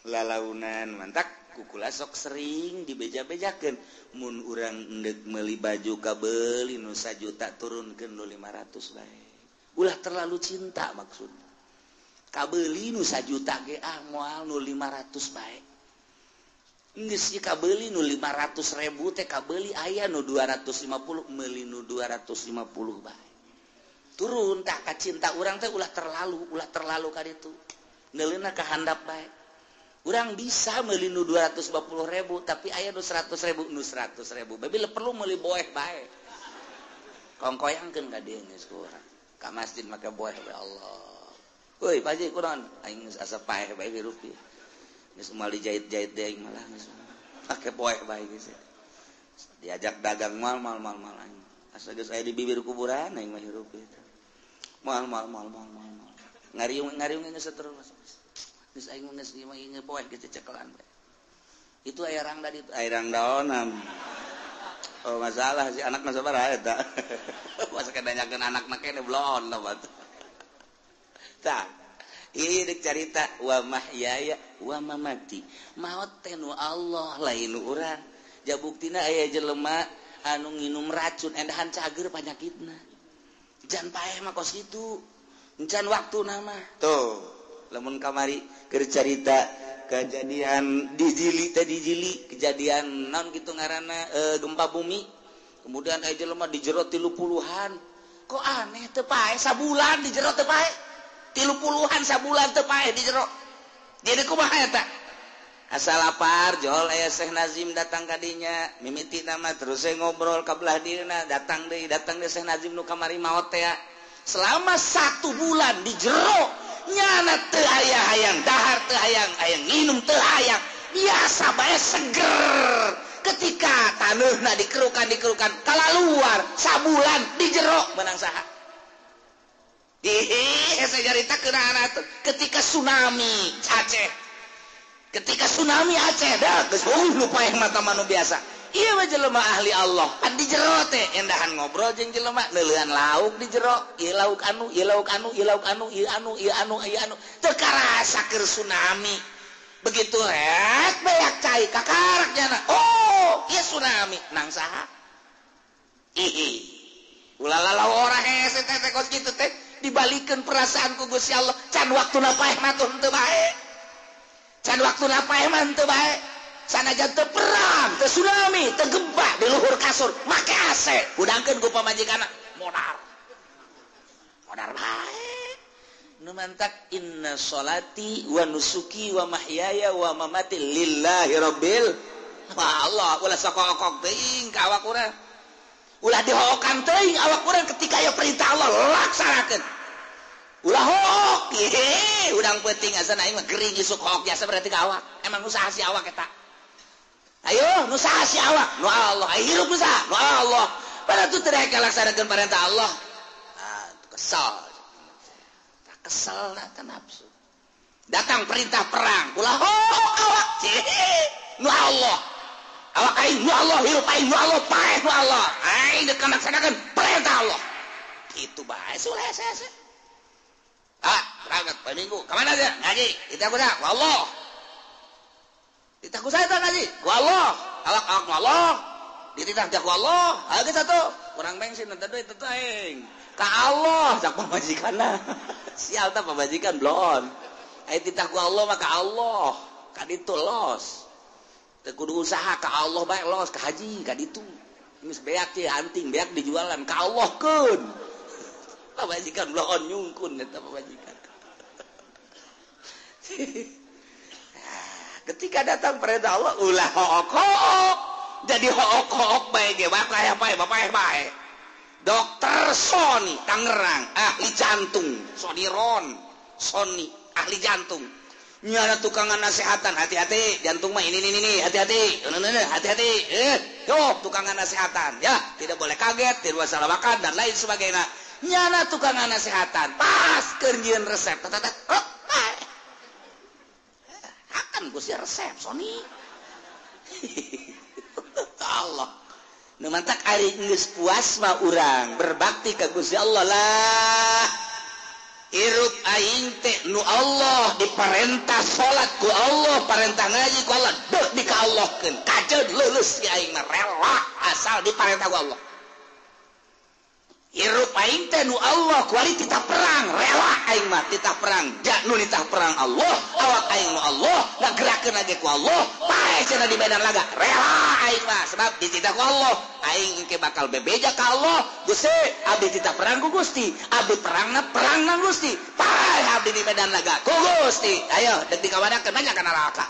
lalaunan. Mantak kukula sok sering dibeja-bejakeun mun urang endek meuli baju kabeuli nu sajuta turunkeun nu 500 bae, ulah terlalu cinta maksudna. Kabeuli nu sajuta ge ah moal, nu 500 bae geus. Kabeuli nu 500 ribu teh kabeuli aya nu 250, meuli nu 250 bae, turun tah ka cinta urang teh. Ulah terlalu, ulah terlalu ka ditu, neuleuna ka handap bae. Urang bisa meuli nu 250 ribu, tapi aya nu 100 ribu, nu 100 ribu bae perlu meuli boeh bae, kongkoyangkeun ka dieu geus ku urang ka masjid make boeh bae. Allah, euy Pak Haji, kunaon aing geus asa paeh bae hirup ieu, geus moal dijahit-jahit deui aing, malah geus make boeh bae geus. Diajak dagang mal mal mal mal, aing asa geus aya di bibir kuburan aing mah hirup ieu, moal moal moal moal moal ngariung ngariung geus terus. Geus aing geus ieu mah boeh geus cecekelan bae. Itu aya rangda ditu, aya rangdaonan. Oh masalah si anak mah sabaraha eta. Masa kedanyakeun anakna kene belon lah batu. Tah, ieu deuk carita wa mahyaya wa mamati. Maot teh nu Allah, lain nu urang. Ja buktina aya jelema anu nginum racun endahan cager panyakitna. Jan paeh mah kos kitu. Encan waktuna mah. Tuh, lamun kamari keur carita kejadian di Jili teh, di Jili kejadian naon kitu ngaranna, gempa bumi, kemudian aya jelema di jero 30-an, kok aneh teu paeh sabulan di jero, teu paeh 30-an sabulan teu paeh di jero. Jadi kumaha eta? Asa lapar jol aya Syekh Nazim datang ka dinya mimiti nama, terus saya ngobrol ka belah dieuna, datang deui, datang deui Syekh Nazim nu kamari maot teh. Selama 1 bulan di jero nyana teu aya hayang dahar, teu hayang hayang nginum, teu hayang, biasa bae seger. Ketika taneuhna dikerukan dikerukan kalaluar sabulan di jero, menang saha? Ih, saya carita keuna atuh. Ketika tsunami Aceh, ketika tsunami Aceh dah geus lupa yang mata manu biasa. Ieu mah jelema ahli Allah pan di jero teh endahan ngobrol jeung jelema, neuleuan lauk di jero, ieu lauk anu, ieu lauk anu, ieu lauk anu, ieu anu, ieu anu, ieu anu, teu karasa keur tsunami. Begitu rek beak cai kakarak jana, oh ieu tsunami, nang saha? Ih, ulah lalau ora hese teh teh kos kitu teh. Dibalikeun perasaan ku Gusti Allah, can waktuna paeh mah tuh henteu bae, can waktuna paeh mah henteu bae. Sanajan teu perang, teu tsunami, teu gempa di luhur kasur make AC, hudangkeun ku pamajikanna modar modar bae. Nu mantak inna sholati wa nusuki wa mahyaya wa mamati lillahi rabbil. Wah Allah, ulah sokok-okok teuing ka awak urang, ulah dihokan teuing awak urang ketika aya perintah Allah laksanakeun. Ulah hook, hehe, udang penting asa aing mah gering isuk hook jasa berarti ka awak. Emang nu saha si awak eta? Ayo, nu saha si awak? Nu Allah. Ayo hirup nu saha? Nu Allah. Pada tu teu rek laksanakeun perintah Allah. Ah, kesal. Tak kesal na nafsu. Datang perintah perang, ulah hook awak. Nu Allah. Awak aing nu Allah, hirup aing nu Allah, paeh nu Allah. Aing dek laksanakeun perintah Allah. Kitu bae ulah hese-hese. Ah, berangkat poe Minggu. Ka mana aja? Ngaji. Itu aku dah. Wallah. Ditah ku saya ngaji. Ku Allah. Awak awak ku Allah. Dititah ku Allah. Ayo geus atuh. Kurang bensin teh duit teh aing. Ka Allah cak pamajikanna. Sial tah pamajikan bloon. Aya titah ku Allah mah ka Allah. Ka ditu los. Teu kudu usaha, ka Allah bae los ka haji ka ditu. Geus beak teh anting beak dijualan ka Allah keun. Pamajikan bloon nyungkun eta pamajikan. Ketika datang perintah Allah ulah hook-hook. Jadi hook-hook bae ge bapak bae bapak bae. Dokter Sony Tangerang ahli jantung, Sony Ron, Sony ahli jantung. Nyana tukangan nasehatan, hati-hati jantung mah ini hati-hati, hati-hati. Yo tukangan nasehatan ya, tidak boleh kaget, tidak boleh salah makan dan lain sebagainya. Nyana tukang nasehatan pas keur nyieun resep tetet oh akan Gusti resep Sony. Allah nu mantak ari geus puas mah urang berbakti ka Gusti Allah lah. Hirup aing teh nu Allah diparentah salat ku Allah, parentah ngaji ku Allah, deuh dikaallahkeun. Kajeun leuleus ge aing mah rela asal diparentah ku Allah. Hirup aing teh nu Allah kuari titah perang, rela aing mah titah perang. Ja nu nitah perang Allah, awak aing nu Allah, ngagerakeun ge ku Allah, paeh cenah di medan laga, rela aing mah sebab dititah ku Allah. Aing engke bakal bebeja ka Allah, Gusti, abdi titah perang ku Gusti, abdi perangna perang nang Gusti, paeh abdi di medan laga ku Gusti. Ayo deuk dikawanakeun banyak kana neraka.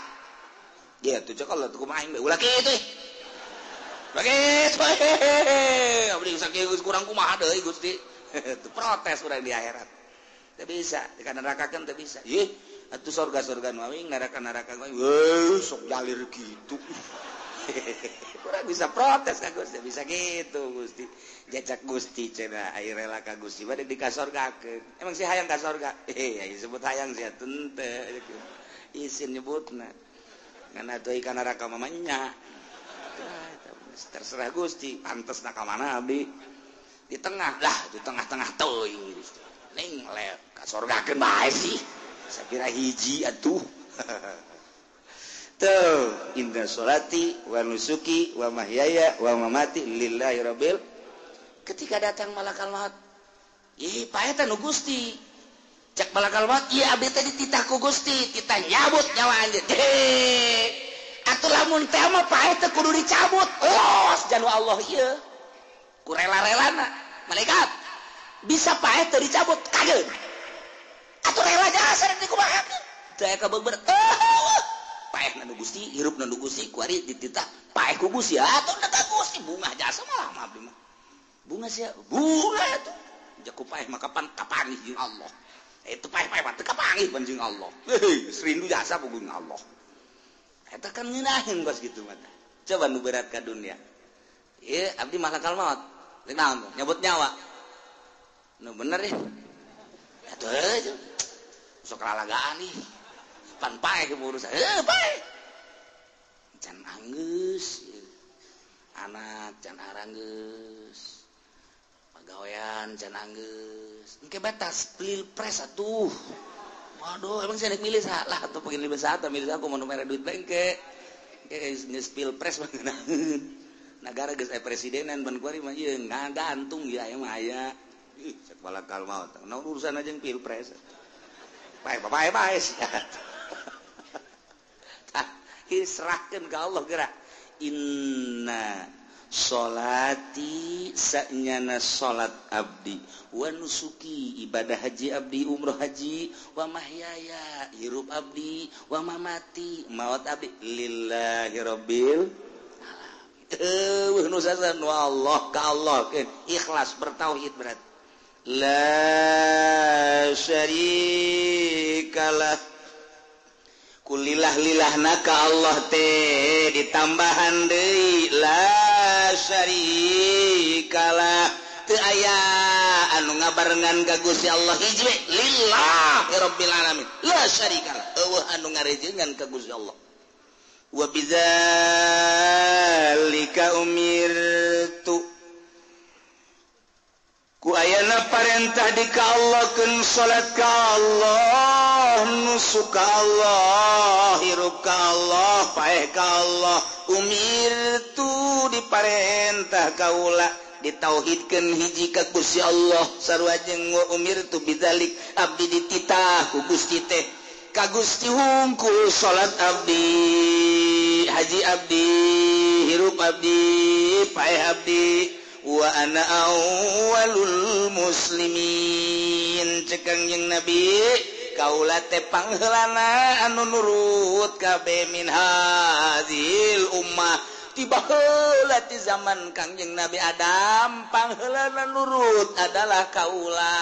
Gitu cek Allah kumaha aing ulah kitu. Begitu, abdi sakieu kurang kumaha deui Gusti. Protes urang di akhirat. Teu bisa, di kana neraka kan teu bisa. Ih, atuh sorga-sorga nu aing, neraka-neraka nu aing. Weuh, sok jalir kitu. Kurang bisa protes ka Gusti, bisa gitu Gusti. Jajak Gusti cenah aya rela ka Gusti bade dikasorgakeun. Emang si hayang ka sorga? Eh, sebut hayang sia teu. Isin nyebutna. Ngan atuh ka neraka mah nya. Terserah Gusti, pantes nak mana abdi di tengah lah, di tengah-tengah teuing Gusti. Ning le ka sorgakeun bae sih. Sapira hiji atuh. Tuh, inna sholati wa nusuki wa mahyaya wa mamati lillahi rabbil. Ketika datang malakal maut, ih pae teh nu Gusti. Cek malakal maut, ieu abdi teh dititah ku Gusti, titah nyabut nyawa anjeun. Atuh lamun teh mah paeh teh kudu dicabut. Los janu Allah ieu. Ku rela-relana malaikat. Bisa paeh teh dicabut kageun. Atuh rela jasa rek dikumahakeun. Teu aya kabeber. Paeh nu Gusti, hirup nu Gusti, kuari dititah paeh ku Gusti. Atuh da ka Gusti bungah jasa malah mah abdi mah. Bunga sia, bunga atuh. Jaku paeh mah kapan kapanggih jeung Allah. Itu paeh-paeh mah teu kapanggih pan jeung Allah. Heuh, rindu jasa puguh Allah. Eta kan ngeunaheun kos kitu mah. Coba nu berat ka dunia. Ieu abdi malakal maut. Rek naon nyabut nyawa. Nu bener ya. Atuh sok lalagaan ih. Pan paeh urusan. Heuh paeh. Can anggeus. Anak can aranggeus. Pagawean can anggeus. Engke batas pilpres atuh. Waduh, emang saya milih salah atau pengen milih satu, milih aku mau mere duit bengke. Engke geus pilpres mah ngeunaheun. Nagara geus aya presidenan ban kuari mah ieu ngagantung ya aya mah aya. Ih, cek balakal maut. Naon urusan aja jeung pilpres. Pae pae pae sia. Tah, serahkeun ka Allah geura. Inna sholati sanyana salat abdi wa nusuki ibadah haji abdi umroh haji wa mahyaya hirup abdi wa mamati maut abdi lillahi rabbil alamin. Eueuh nu sasan wa Allah ka Allah ikhlas bertauhid berat la syarikalah kulillah lilahna ka Allah teh ditambahan deui la syarikalah teu aya anu ngabarengan ka Gusti Allah hiji we lillahi rabbil alamin la syarikalah eueuh anu ngarejengan ka Gusti Allah wa bidzalika umirtu ku ayana parentah di ka Allah keun salat ka Allah nusuk ka Allah hirup ka Allah paeh ka Allah umirtu diparentah kaula ditauhidkeun hiji ka Gusti Allah sarua jeung wa umirtu bidzalik abdi dititah ku Gusti teh ka Gusti hungkul salat abdi haji abdi hirup abdi paeh abdi wa ana awwalul muslimin cekang jeung Nabi kaula teh pangheulana anu nurut kabeh min hazil ummah tiba heula ti zaman Kangjeng Nabi Adam pangheulana nurut adalah kaula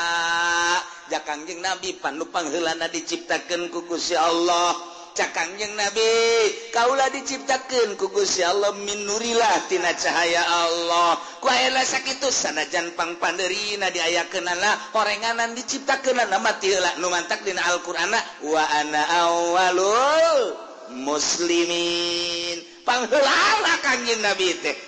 ja Kangjeng Nabi panu pangheulana diciptakeun ku Gusti Allah. Cak Kangjeng Nabi, kaula diciptakeun ku Gusti Allah min nurillah tina cahaya Allah. Ku ayeuna sakitu sanajan pangpandeurina diayakeunana horenganan diciptakeunana mati heula nu mantak dina Al-Qur'anna wa ana awwalul muslimin. Pangheulana Kangjeng Nabi teh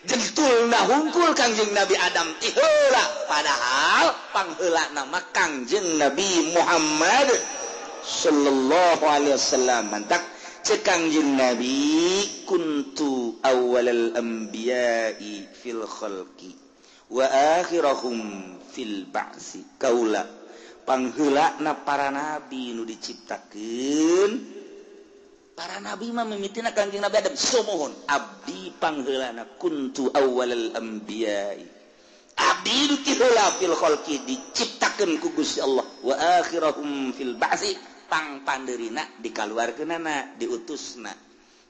jentulna hungkul Kangjeng Nabi Adam ti heula, padahal pangheulana mah Kangjeng Nabi Muhammad sallallahu alaihi wasallam. Mantak cek Kangjeng Nabi kuntu awwalal anbiya'i fil khalqi wa akhirahum fil ba'si. Kaula pangheulana para nabi nu diciptakeun, para nabi mah mimitina Kangjeng Nabi Adam. Sumuhun abdi pangheulana kuntu awwalal anbiya'i, abdi nu ti heula fil khalqi diciptakeun ku Gusti Allah, wa akhirahum fil ba'si pangpandeurina dikaluarkeunana diutusna.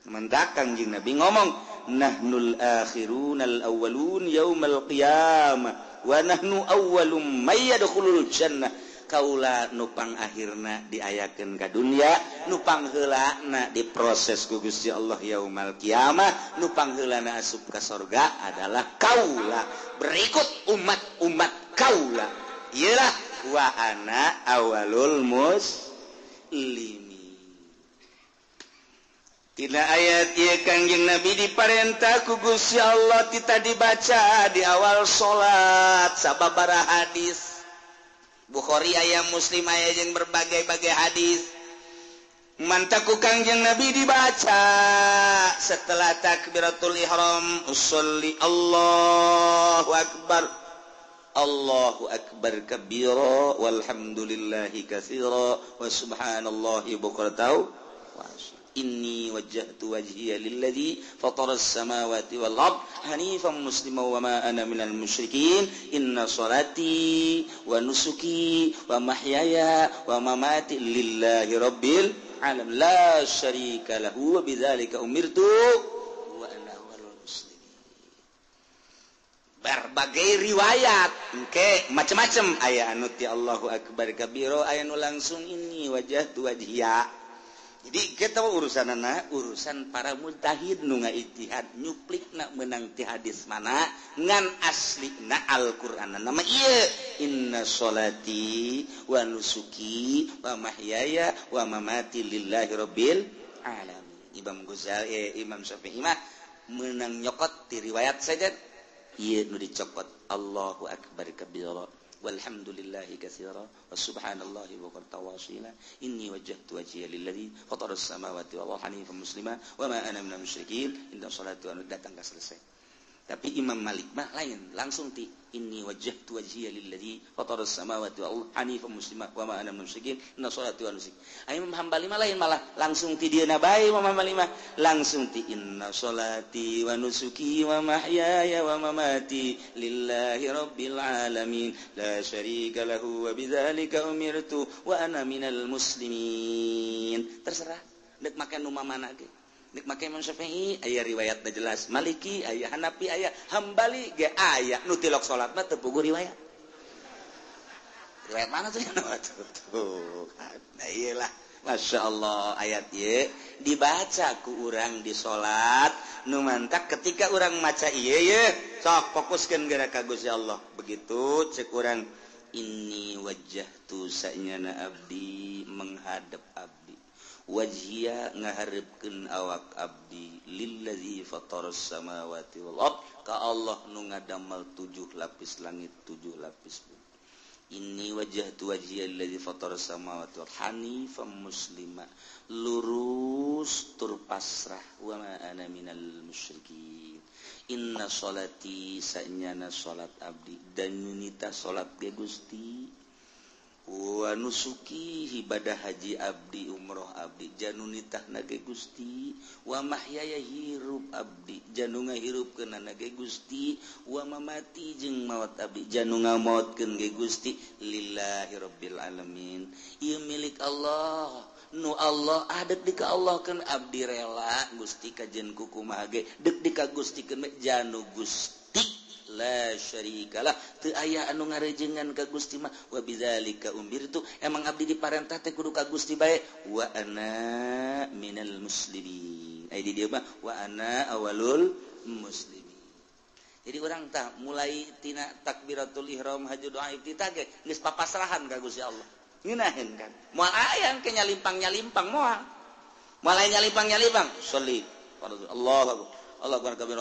Mendak Kangjeng Nabi ngomong nahnul akhirunal awwalun yaumal qiyamah wa nahnu awwalum may yadkhulul jannah. Kaula nupang akhirna diayakeun ka dunya, nupang heulana diproses ku Gusti Allah yaumal qiyamah, nupang heulana asup ka sorga adalah kaula berikut umat-umat kaula. Iyalah wa ana awalul muslimin. Tina ayat ieu Kangjeng Nabi diparentah ku Gusti Allah tita dibaca di awal salat sababaraha hadis Bukhari aya, Muslim aya, jeung berbagai-bagai hadis. Mantaku Kangjeng Nabi dibaca setelah takbiratul ihram, usolli Allahu akbar, Allahu akbar kabira walhamdulillahi katsira wa subhanallahi bukratan wa asila. Inni wajjahtu wajhiya lilladzi fatara as-samawati wal ard hanifan musliman wa ma ana minal musyrikin. Inna salati wa nusuki wa mahyaya wa mamati lillahi rabbil alamin la syarika lahu wa bidzalika umirtu wa ana awwalul muslimin. Berbagai riwayat engke macam-macam, aya anu ti Allahu akbar kabira, aya nu langsung inni wajjahtu wajhiya. Jadi kita urusan anak, urusan para mujtahid nu ngaijtihad nyuplikna meunang ti hadis mana ngan aslina Al-Qur'an. Nama ieu inna sholati wa nusuki wa mahyaya wa mamati lillahi rabbil alamin. Imam Ghazali, Imam Syafi'i mah meunang nyokot ti riwayat saja ieu nu dicokot Allahu akbar kabira walhamdulillahi katsira wa subhanallahi bukratan wa asila. Inni wajjahtu wajhiya lilladzi fatara as-samawati wal arda hanifan muslima wa ma ana minal musyrikin. Inna salati wa datang ka selesai. Tapi Imam Malik mah lain, langsung ti inni wajjahtu wajhiya lilladzi fatara as-samawati wal arda hanifan muslima wa ma ana minal musyrikin. Inna salati wa nusuki. Imam Hambali mah lain, malah langsung ti dieuna bae. Imam Hambali mah langsung ti inna salati wa nusuki wa mahyaya wa mamati lillahi rabbil alamin la syarika lahu wa bidzalika umirtu wa ana minal muslimin. Terserah deuk make nu mana ge. Nek make Imam Syafi'i aya riwayatna jelas, Maliki aya, Hanafi aya, Hambali ge aya. Nu tilok salat mah teu puguh riwayat. Riwayat mana tuh? Tuh. Nah iyalah, Masya Allah ayat ieu dibaca ku urang di salat nu mantak ketika urang maca ieu ye sok fokuskeun geura ka Gusti Allah. Begitu cek urang inni wajjahtu sanyana abdi menghadap abdi, wajhiya ngaharepkeun awak abdi lillazi fataras samawati wal ard ka Allah nu ngadamel 7 lapis langit 7 lapis bumi. Inni wajjahtu wajhiya lillazi fataras samawati wal hanifan muslima, lurus tur pasrah, wa ma ana minal musyrikin. Inna salati sanyana salat abdi dan nyunita salat ge Gusti, wa nusuki ibadah haji abdi umroh abdi janunitah nage Gusti, wa mahyaya hirup abdi janu ngahirupkeun nage Gusti, wa mamati jeung maot abdi janu ngamaotkeun ge Gusti lillahi rabbil alamin. Ieu milik Allah, nu Allah adek di ka Allah keun abdi rela Gusti kajen kukumaha ge dek di ka Gusti keun janu Gusti La syarikalah teu aya anu ngarejengan ka Gusti mah wa bidzalika umirtu emang abdi diparentah teh kudu ka Gusti bae wa ana minal muslimin. Ai di dieu mah wa ana awalul muslimin. Jadi urang tah mulai tina takbiratul ihram haji doa iftitah ge geus papasrahan ka Gusti Allah. Ngeunaheun kan. Moal aya ke nyalimpang-nyalimpang moal. Moal aya nyalimpang-nyalimpang. Sholli fardu Allahu akbar. Allahu akbar kabir.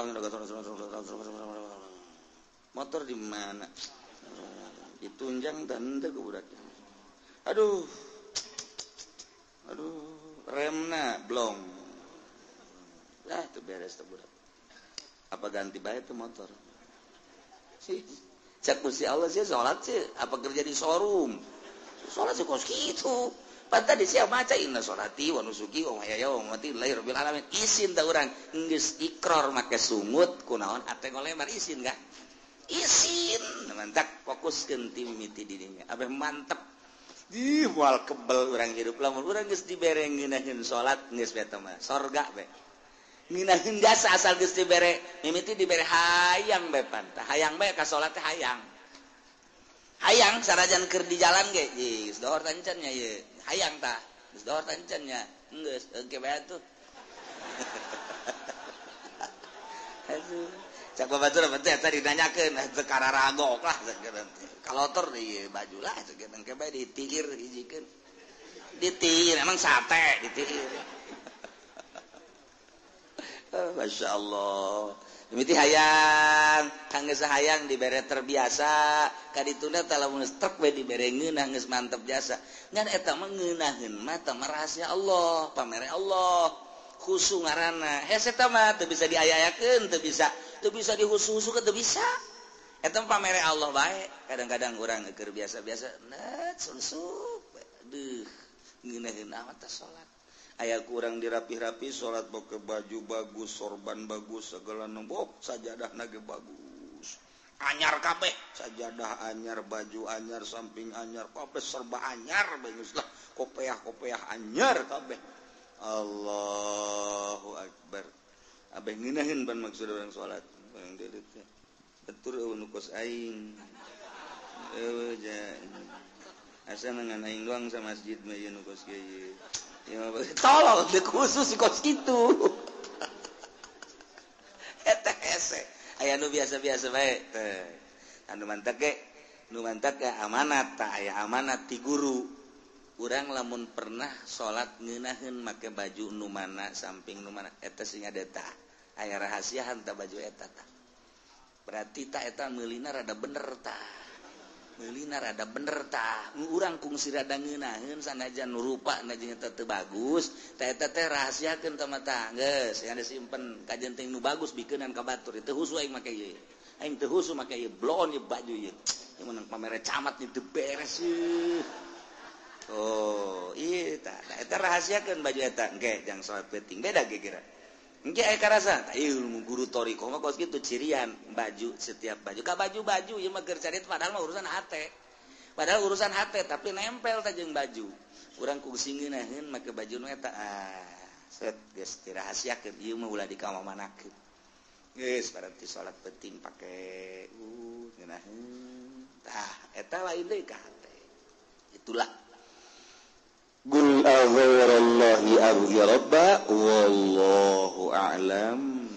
Motor di mana? Ditunjang dan teu ku budak. Aduh. Aduh, remna blong. Lah teu beres teh budak. Apa ganti bae tuh motor? Sih, cek Gusti Allah sih salat sih, apa kerja di showroom? Salat sih kos kitu. Pan tadi sia maca inna sholati wa nusuki wa mahyaya wa mamati lillahi rabbil alamin. Isin tah urang geus ikrar make sungut kunaon ate ngolemar isin kah? Isin mantak fokuskeun ti mimiti dirinya. Abeh mantep. Ih moal kebel urang hirup lamun urang geus dibere ngeunaheun salat geus beta mah sorga be. Ngeunaheun jasa asal geus dibere mimiti dibere hayang be pan tah hayang bae ka salat teh hayang. Hayang sarajan keur di jalan ge geus dohor tancan nya ieu. Hayang tah geus dohor tancan nya geus engke bae atuh. Aduh cak babatur teh eta dinanyakeun teu kararagok lah kalotor ieu baju lah engke bae ditiir hijikeun. Ditiir emang sate ditiir. Masya Allah. Mimiti hayang, kang geus hayang dibere terbiasa, kadituna tah lamun geus trek we dibere ngeunah geus mantep jasa. Ngan eta mah ngeunaheun mah tah rahasia Allah, pamere Allah. Khusu ngaranna. Hese eta mah teu bisa diaya-ayakeun, teu bisa dihusu-husukeun, teu bisa. Eta mah pamere Allah bae. Kadang-kadang urang keur biasa-biasa, net sunsup. Aduh, ngeunaheun amat tah salat. Aya kurang dirapih-rapi salat pakai baju bagus, sorban bagus, segala nombok, sajadah nage bagus. Anyar kabeh, sajadah anyar, baju anyar, samping anyar, kabeh serba anyar bagus lah. Kopeah-kopeah anyar kabeh. Allahu akbar. Abeh ngeunaheun ban maksud urang salat. Bang deuleu teh. Atur eueuh nu kos aing. Eueuh ja. Asa ngan aing doang sa masjid mah ieu nu kos kieu. Tolong khusus kos kitu. Eta hese. Aya nu biasa-biasa bae teh. Anu mantak ge, nu mantak ge amanat tah aya amanat ti guru. Urang lamun pernah salat ngeunaheun make baju nu mana samping nu mana eta sing ada tah. Aya rahasiahan tah baju eta tah. Berarti tah eta meulina rada bener tah. Meulina rada bener tah. Urang kungsi rada ngeunaheun sanajan nu rupa na jeung eta teu bagus, tah eta teh rahasiakeun tah mah tah. Geus, yang disimpen kajen teh nu bagus bikeunan ka batur. Teu husu aing make ieu. Aing teu husu make ieu bloon ieu baju ieu. Ieu menang pamere camat ieu teu beres ieu. Oh, ieu tah. Eta rahasiakeun baju eta. Engke jang salat penting beda ge kira. Engke aya karasa, tah ieu guru thoriqoh mah kos kitu cirian baju setiap baju. Ka baju-baju ieu mah keur carit padahal mah urusan hate. Padahal urusan hate tapi nempel tah jeung baju. Urang kungsi ngeunaheun make baju nu eta. Ah, set geus dirahasiakeun ieu mah ulah dikamamanakeun. Geus berarti salat penting pake ngeunaheun. Tah, eta lain deui ka hate. Itulah Qul aghairallahi abghi rabba wallahu a'lam.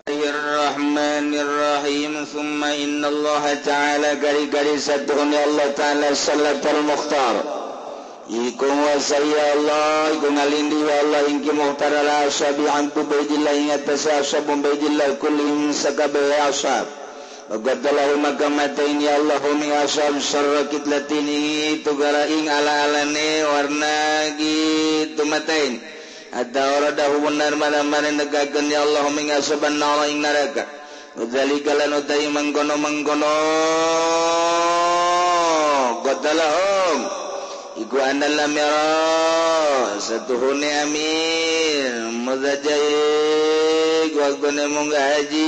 Bismillahirrahmanirrahim. Thumma innallaha ta'ala gari-gari satuhuni Allah ta'ala salatul mukhtar. Iku wasaya Allah, iku ngalindi ya Allah ingki mukhtar ala ashabi antu baidillah ingat tasa ashabun baidillah kullihim sakabe ashab. Bagadalahu maka matain ya Allah mi ashab syarra kitlatini tugara ing ala-alane warna gitu matain. Hatta waradahu benar mana-mana negakeun ya Allah mi ashaban nara ing neraka. Udzalika lan utai mangkono-mangkono qatalahum iku anna lam yara satuhune amir muzajai waktune munggah haji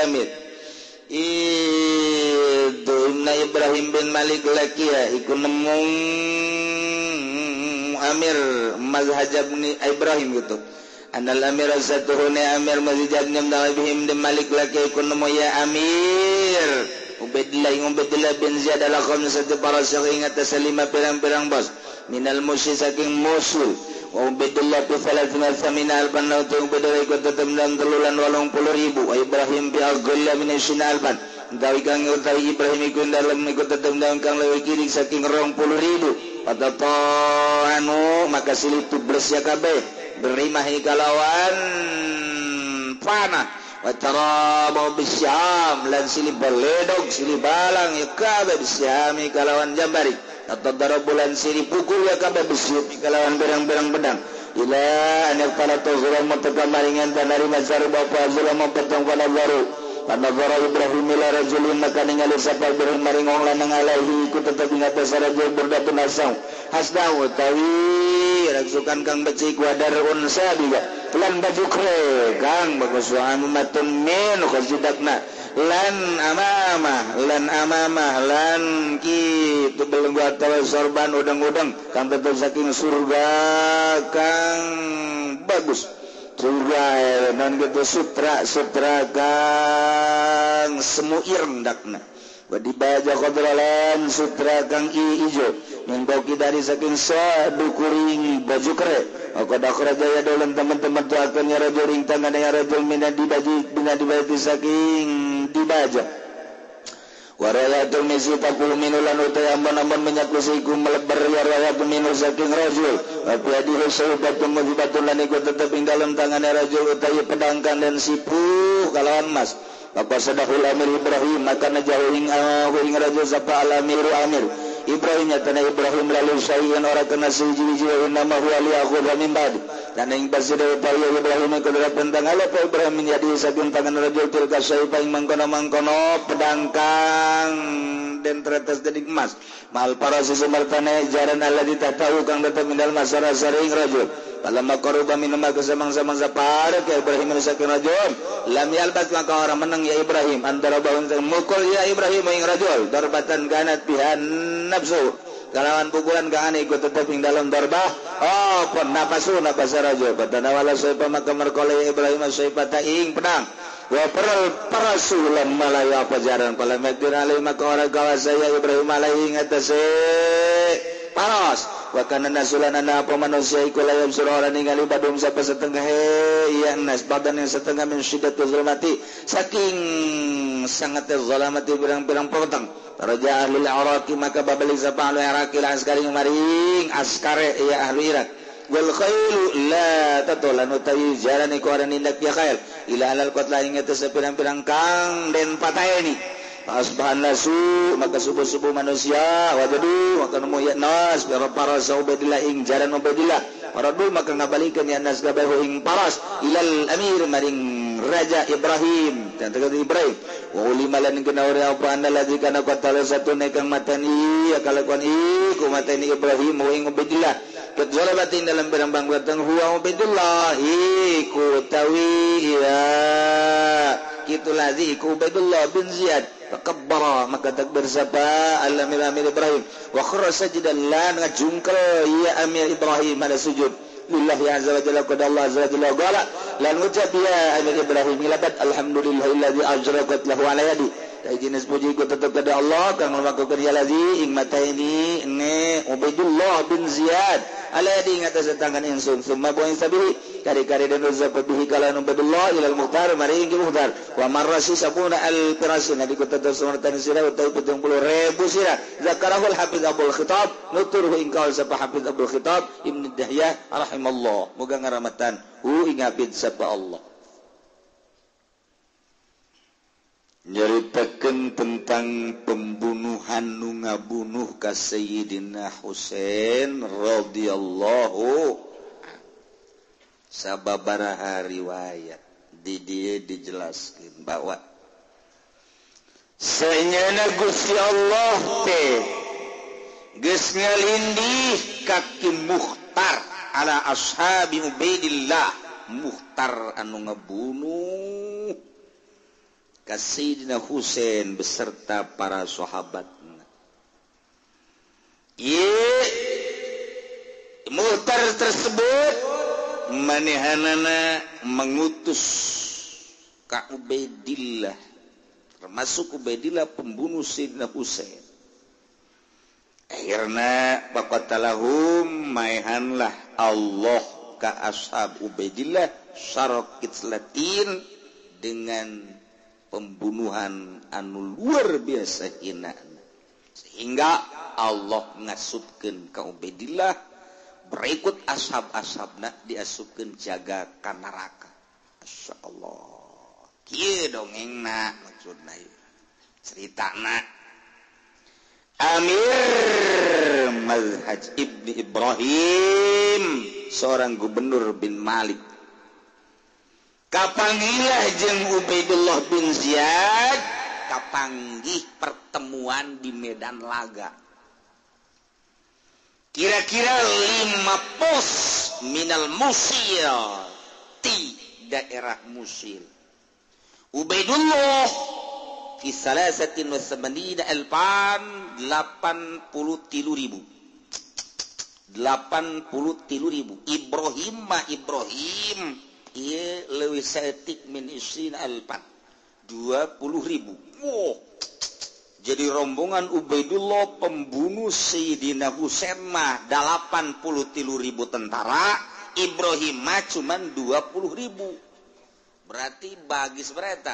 Amir itu Ibna Ibrahim bin Malik lakia iku nemu Amir mazhab Ibrahim gitu. Anal amir satuhune amir masjid nyam bihim de Malik laki kun nemu ya amir Ubaidillah Ubaidillah bin Ziyad ala khamsati parasakh ingat lima pirang-pirang bos minal musi saking Mosul wa Ubaidillah bi thalathina thamina alban nautu Ubaidillah ikut tetep dalam telulan 80,000 wa Ibrahim bi aqalla min isina alban utawi kang utawi Ibrahim iku dalem ikut tetep dalam kang leuwih kirik saking 20,000 patato anu maka silih tubles ya kabeh berimahi kalawan panah wataraba bisyam lan silih beledog silih balang ya kabeh bisyami kalawan jambari atau darabulan silih pukul ya kabeh bisyami kalawan berang-berang pedang ila an yaqala tuzram mutaqamaringan tanari mazar bapa zulama petong panabaru panabara Ibrahim ila rajulin maka ningali sapa Ibrahim maring wong lanang alaihi iku tetep ing atas rajul berdatun asau hasdau utawi ragsukan kang becik wadar unsa biga lan baju kre kang bagus wa amatun min khazidakna lan amamah lan kitu belenggu atawa sorban udang-udang kang tetep saking surga kang bagus surga non gitu sutra kang semu ireng dakna wadi baja kodralan sutra kang ijo mengkoki dari saking sadukuring baju kere maka dakhraja ya dolan teman-teman tu akan ya rajul ing tangan ya rajul mina dibaji bina dibaji saking dibaja warayatul misi takul minulan utai ambon-ambon minyak lusiku melebar ya rayatul minu saking rajul wa biadihi syaibatun mujibatun lan iku tetep ing dalem tangane rajul utai pedangkan dan sipuh kalawan mas maka sadahul amir Ibrahim maka najauh ing rajul sapa al amiru amir Ibrahim nyatana Ibrahim lalu syai'an ora kena suji-wiji wa inna ma huwa liyakhudha min ba'di dan ing pasida upaya Ibrahim kudu pentang ala Ibrahim menjadi saking tangan rajul tilka syai'a ing mangkono-mangkono pedang kang den tretes dedik emas mal para susumartane jaran alladzi tatahu kang tetep mindal masara saring rajul falamma qaruba min ma kesamang-samang saparek ya Ibrahim saking rajul lam yalbat maka orang menang ya Ibrahim antara bangun mukul ya Ibrahim ing rajul darbatan kanat bihan nafsu kalawan pukulan kang ikut tetep ing dalam darbah oh pun nafasu nafas rajul batanawala saipa maka merkole Ibrahim saipa ta ing pedang wa parasulan malaya pajaran pala magdir alai maka orang kawasa ya Ibrahim alaihi ngatasi paros wa kana nasulan ana apa manusia iku layam surah orang ningali badum sapa setengah ya nas badan yang setengah min syiddatil zulmati saking sangat zalamati pirang-pirang petang raja ahli Iraq maka babalik sapa ahli Iraq lan askari maring askare ya ahli Iraq wal khailu la tatulan utawi jaran iku ora nindak ya khail ila alal qatla ing atas pirang-pirang kang den pataeni asbahan nasu maka subuh-subuh manusia wajadu maka nemu ya nas para Ubaidillah ing jaran Ubaidillah paradu maka ngabalikeun ya nas kabeh ing paras ilal amir maring raja Ibrahim dan tegak Ibrahim wa ulima lan kena ora apa analadzi kana qatala satune kang matani ya kalakuan iku matani Ibrahim wa ing Ubaidillah kedzalabatin dalam pirang-pirang batang huwa Ubaidillah iku tawi ya kitu ladzi iku Ubaidillah bin Ziyad takabbara maka takbir sapa al-amir amir Ibrahim wa kharra sajidan lan ngajungkel ya amir Ibrahim ala sujud lillahi azza wa jalla qad Allah azza wa jalla qala lan ngucap ya amir Ibrahim labat alhamdulillahilladzi ajrakat lahu ala yadi jenis puji ku tetep kepada Allah kang melakukan ya ladzi ing mataini ne Ubaidullah bin Ziyad ala yadi ing atas tangan insun summa bu'in sabihi kari-kari dan uzab bihi kalan Ubaidullah ilal mukhtar maring ki mukhtar wa marrasi sabuna al firasi nabi ku tetep sumartan sira utawi 70,000 sira zakarahul hafiz Abdul Khitab nuturhu ing kaul sapa hafiz Abdul Khitab Ibnu Dahyah rahimallah muga ngaramatan hu ing hafiz sapa Allah. Nyeritakan tentang pembunuhan nu ngabunuh ka Sayyidina Husain radhiyallahu sababaraha riwayat di dia dijelaskan bahwa senyana Gusti Allah teh geus ngalindih kaki Mukhtar ala ashabi Ubaidillah Mukhtar anu ngabunuh ka Sayyidina Husain beserta para sahabatna. Ieu Mukhtar tersebut manehanana mengutus ka Ubaidillah, termasuk Ubaidillah pembunuh Sayyidina Husain. Akhirna faqatalahum maehanlah Allah ka ashab Ubaidillah syarokitlatin dengan pembunuhan anu luar biasa hina, sehingga Allah ngasupkeun ka Ubaidillah berikut ashab-ashabna diasupkeun jaga ka neraka. Masyaallah. Kieu dongengna maksudna ieu. Ceritana Amir Mazhaj ibni Ibrahim, seorang gubernur bin Malik. Kapanggihlah jeung Ubaidullah bin Ziyad, kapanggih pertemuan di medan laga. Kira-kira 5 pos minal Musil, ti daerah Musil. Ubaidullah fi salasatin wa samanina alfan 83.000. 83.000. Ibrahim ma Ibrahim ieu leuwih saeutik min isrin alfan 20.000. Wow. Jadi rombongan Ubaidullah pembunuh Sayyidina Husain mah 83.000 tentara, Ibrahim mah cuman 20.000. Berarti bagi seberapa?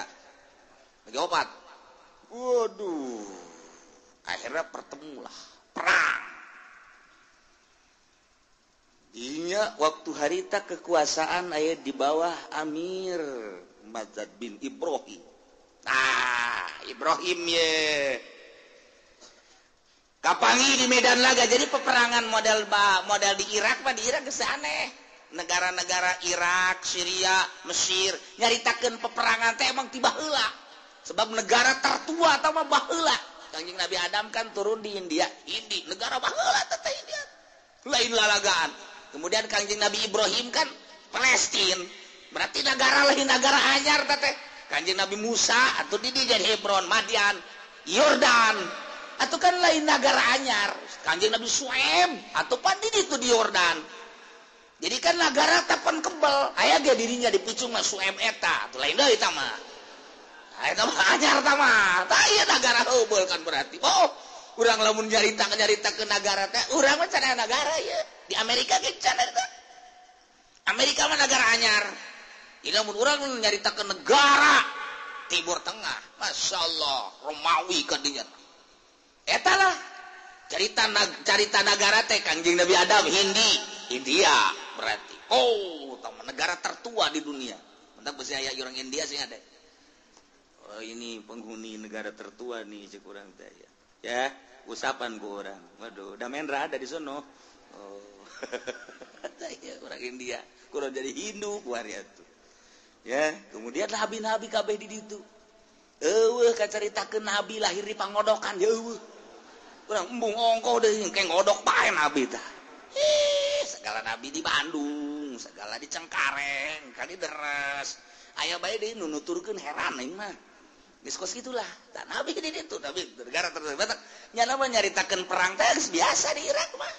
Bagi 4. Waduh. Akhirnya pertemulah perang. Dinya waktu harita kekuasaan aya di bawah Amir Mazad bin Ibrahim. Nah, Ibrahim ye. Kapangi di medan laga. Jadi peperangan model di Irak mah di Irak geus aneh. Negara-negara Irak, Syria, Mesir nyaritakeun peperangan teh emang tiba heula. Sebab negara tertua atau mah baheula. Kanjeng Nabi Adam kan turun di India. Indi negara baheula teh India. Lain lalagaan. Kemudian Kanjeng Nabi Ibrahim kan Palestina. Berarti negara lain negara anyar teh. Kanjeng Nabi Musa atau di jadi Hebron, Madian, Yordan. Atau kan lain negara anyar. Kanjeng Nabi Suaib atau pan di itu di Yordan. Jadi kan negara tapan kebel. Aya ge dirinya dipicung mah Suaib eta. Atuh lain deui eta mah. Eta mah anyar ta mah. Tah ieu nagara heubeul kan berarti. Oh, urang lamun nyarita ke nagara teh, urang mah can nagara ieu. Di Amerika ge can eta. Amerika mah nagara anyar. Ieu lamun urang nyarita ke negara Timur Tengah, masyaallah, Romawi ka dinya. Eta lah carita nagara teh Kanjeng Nabi Adam Hindi, India berarti. Oh, tah negara tertua di dunia. Mentak beusi aya urang India sih ada. Oh, ini penghuni negara tertua nih cek urang teh ya. Ya, usapan ku urang. Waduh, Damendra ada di sono. Oh. Ya, orang India, kurang jadi Hindu ku hari atuh. Ya, kemudian nabi-nabi kabeh di ditu. Eueuh kacaritakeun nabi lahir di pangodokan ya eueuh. Urang embung ongkoh deui engke ngodok bae nabi tah. Ih, segala nabi di Bandung, segala di Cengkareng, kali deres. Aya bae deui nu nuturkeun heran aing mah. Geus kos kitulah. Tah nabi di ditu, nabi negara tertua. Nya mah nyaritakeun perang teh geus biasa di Irak mah.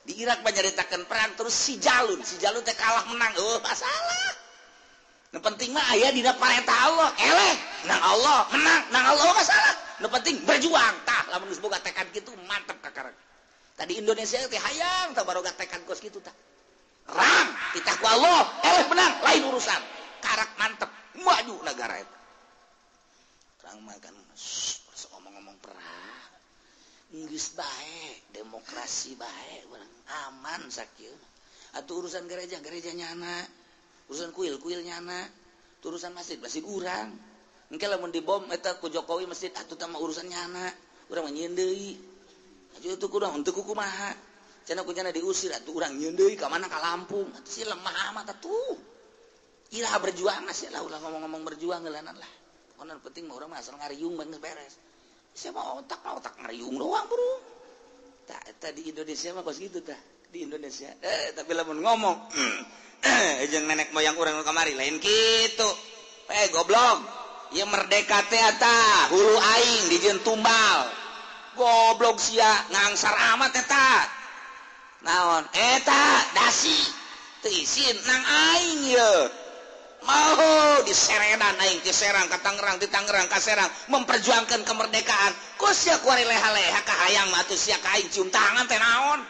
Di Irak mah nyaritakeun perang terus si Jalun teh kalah menang. Eueuh masalah. Nu penting mah aya dina pareta Allah, eleh nang Allah, menang nang Allah masalah. Nu penting berjuang. Tah lamun geus boga tekad kitu mantep kakarek. Tadi Indonesia teh hayang tah baroga tekad kos kitu tah. Rang titah ku Allah, eleh menang lain urusan. Karak mantep maju negara eta. Perang mah kan ngomong-ngomong perang. Geus bae, demokrasi bae urang aman sakieu. Atuh urusan gereja, gereja nyana. Urusan kuil, kuil nyana. Urusan masjid, masjid urang. Engke lamun dibom eta ku Jokowi masjid atuh tah mah urusan nyana. Urang mah nyieun deui. Atuh itu kurang untuk kumaha. Cenah ku nyana diusir atuh urang nyieun deui ka mana ka Lampung. Atuh si lemah amat atuh. Iraha berjuang sih lah ulah ngomong-ngomong berjuang geulanan lah. Pokona nu penting mah urang mah asal ngariung geus beres. Sia mah otak ngariung doang, bro. Tah eta di Indonesia mah kos kitu tah. Di Indonesia. Tapi lamun ngomong jeung nenek moyang urang kamari lain kitu. Goblok. Ieu merdeka teh eta hulu aing dijieun tumbal. Goblok sia ngangsar amat eta. Naon? Eta dasi. Teu isin nang aing ye. Mau diseredan aing ti Serang ka Tangerang, ti Tangerang ka Serang memperjuangkan kemerdekaan. Ku sia kuari leha-leha ka hayang mah atuh sia ka aing cium tangan teh naon?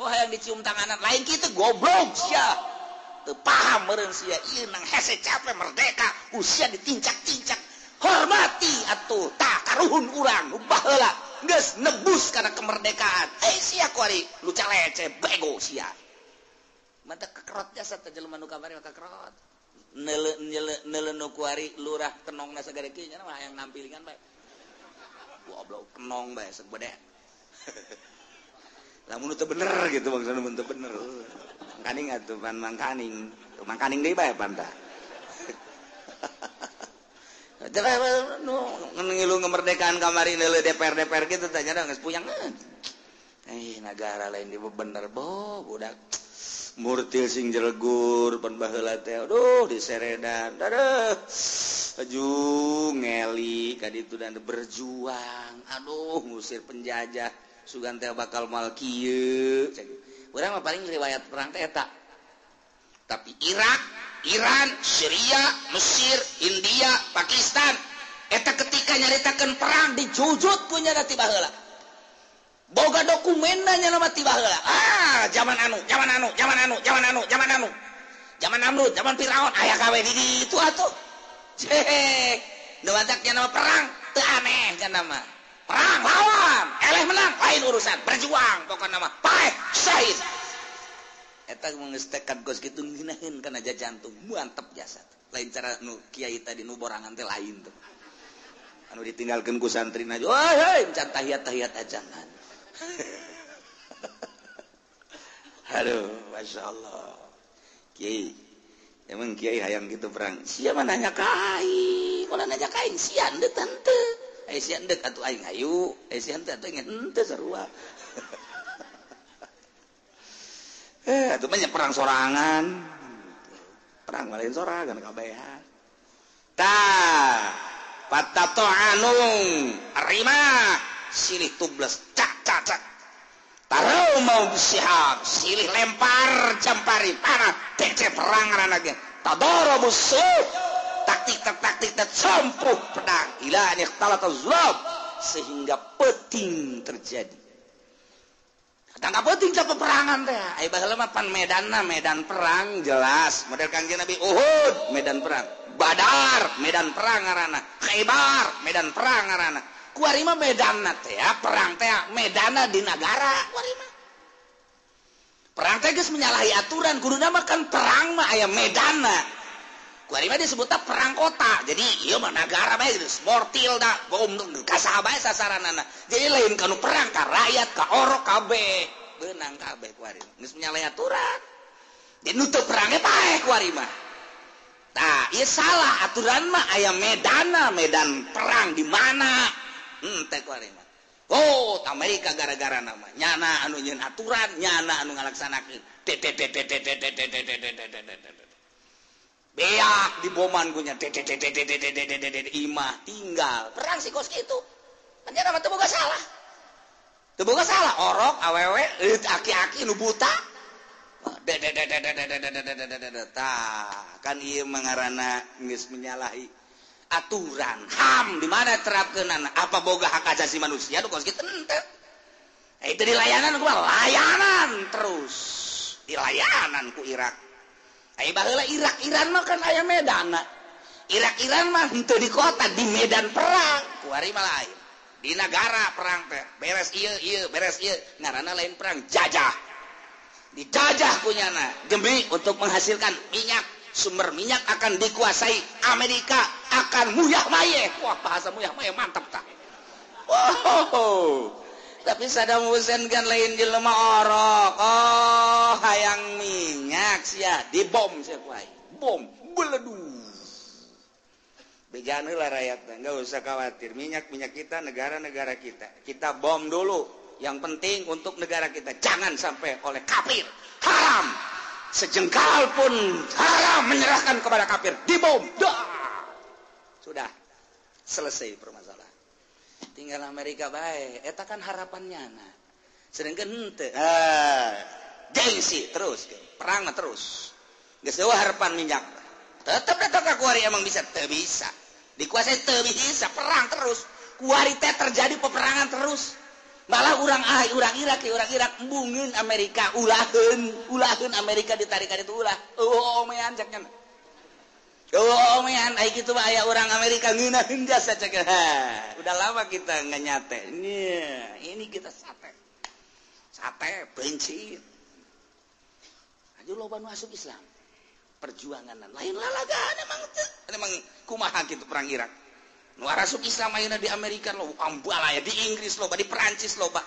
Oh hayang dicium tanganan lain kitu goblok sia. Teu paham meureun sia ieu nang hese capek merdeka, usia ditincak-tincak. Hormati atuh tah karuhun urang baheula geus nebus kana kemerdekaan. Eh sia kuari lu calece bego sia. Mata kekerot jasa teh jelema nu kamari mah kekerot. Neule nu kuari lurah kenongna sagede kieu nya mah hayang nampilingan bae. Goblok kenong bae segede. Lamun teu bener gitu maksudna mun teu bener. Mangkaning atuh pan mangkaning. Mangkaning deui bae pan tah. Nu ngilu kemerdekaan kamari neule DPR DPR kitu tah nya geus puyang. Eh nagara lain di bener bo budak. Murtil sing jelegur pan baheula teh aduh diseredan dadah aju ngeli ka ditu dan berjuang aduh ngusir penjajah sugan teh bakal moal kieu urang mah paling riwayat perang teh eta tapi Irak, Iran, Syria, Mesir, India, Pakistan eta ketika nyaritakeun perang dijujut punya ti baheula boga dokumenna nya nama ti baheula. Ah, zaman anu, zaman anu, zaman anu, zaman anu, zaman anu. Zaman Namrud, zaman Firaun aya kawe di ditu atuh. Cek, nu mantak nya nama perang teu aneh kan nama. Perang lawan, eleh menang lain urusan, berjuang pokona mah paeh syahid. Eta mun geus tekad kos kitu ngeunaheun kana jantung, mantep jasa. Lain cara nu kiai tadi nu borangan teh lain tuh. Anu ditinggalkeun ku santrina, "Woi, heuy, can tahiyat-tahiyat acan." Aduh, masya Allah. Kiai, emang kiai hayang gitu perang. Sia mah nanya ka aing, kalau nanya ka aing sia henteu tante. Eh sia henteu atuh aing hayu, eh sia henteu atuh aing henteu sarua. Eh atuh mah perang sorangan. Perang lain sorangan kabehan. Tah, patato'anung arima silih tublas cak cak cak. Taruh mau sihab silih lempar campari panah tece perang anaknya tadoro musuh taktik taktik campuh pedang ila an ikhtalata zulab sehingga peting terjadi. Tangga peting teh peperangan teh ai baheula mah pan medanna medan perang jelas model Kangjeng Nabi Uhud medan perang, Badar medan perang ngaranna, Khaibar medan perang ngaranna. Kuari mah medanna teh perang teh medanna di nagara kuari mah. Perang teh geus menyalahi aturan kuduna mah kan perang mah aya medanna. Kuari mah disebutna perang kota. Jadi ieu mah nagara bae geus mortil da bom ka saha bae sasaranana. Jadi lain kanu perang ka rakyat ka orok kabeh beunang kabeh kuari mah. Geus menyalahi aturan. Jadi nu teu perangnya paeh kuari mah. Tah, ieu salah aturan mah aya medanna, medan perang di mana? Teh kuari mah. Oh, Amerika gara-gara nama. Nyana anu nyeun aturan, nyana anu ngalaksanakeun. T T T T T T T T T T T T T T. Beak diboman ku nya T T T T T T T T T T imah tinggal. Perang si kos kitu. Kan nyana mah teu boga salah. Teu boga salah orok awewe aki-aki nu buta. D D D D D D D D D D D. Tah, kan ieu mah ngaranna geus menyalahi aturan HAM di mana terapkeunana apa boga hak asasi manusia nu kos kitu henteu. Itu di layanan gua layanan terus di layanan ku Irak. Ai baheula Irak Iran mah kan aya medanna. Irak Iran mah henteu di kota di medan perang kuari mah lain. Di nagara perang teh beres ieu ieu beres ieu ngaranna lain perang jajah. Dijajah punyana demi untuk menghasilkan minyak. Sumber minyak akan dikuasai Amerika akan muyah mayeh. Wah bahasa muyah mayeh mantap tak. Wow. Tapi Saddam Hussein kan lain jelema orok. Oh hayang minyak sia dibom sia ku aing. Bom beledu. Bejaan heula rakyat enggak usah khawatir. Minyak-minyak kita negara-negara kita. Kita bom dulu. Yang penting untuk negara kita jangan sampai oleh kafir. Haram. Sejengkal pun haram menyerahkan kepada kafir. Dibom. Dah. Sudah. Selesai permasalahan. Tinggal Amerika bae. Eta kan harapannya na. Sedangkan henteu. Ah, gengsi terus perang terus. Geus eueuh harapan minyak. Tetep datang ka kuari emang bisa teu bisa. Dikuasai teu bisa, perang terus. Kuari teh terjadi peperangan terus. Malah urang ah urang Irak embungeun Amerika ulaheun Amerika ditarik ka ditu ulah. Oh omean cek nya. Oh omean ai kitu mah aya urang Amerika ngeunaheun jasa cek. Udah lama kita nggak nyate. Ini kita sate. Sate benci. Aju loba nu asup Islam. Perjuangan lain lalagaan emang teu. Emang kumaha kitu perang Irak. Nu asup Islam ayeuna di Amerika loba, ambalaya di Inggris loba, di Perancis loba.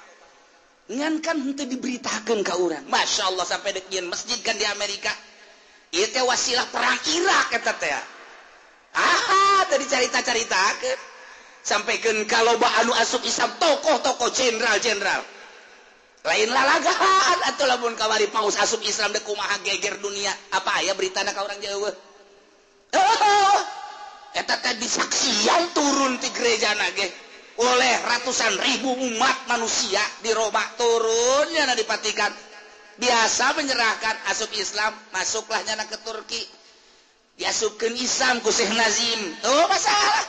Ngan kan henteu diberitakeun ka urang. Masya Allah sampai dek nyieun masjid kan di Amerika. Ieu teh wasilah perang Irak eta teh. Ah, tadi carita-caritakeun. Sampaikan kalau loba anu asup Islam tokoh-tokoh jenderal-jenderal. Lain lalagaan atuh lamun kamari paus asup Islam dek kumaha geger dunia. Apa aya beritana ka urang jauh? Oh, eta teh disaksian turun ti gerejana ge oleh ratusan ribu umat manusia di Roma turunnya na di Vatikan. Biasa menyerahkan asup Islam, masuklah nyana ke Turki. Diasupkeun Islam ku Syekh Nazim. Oh masalah.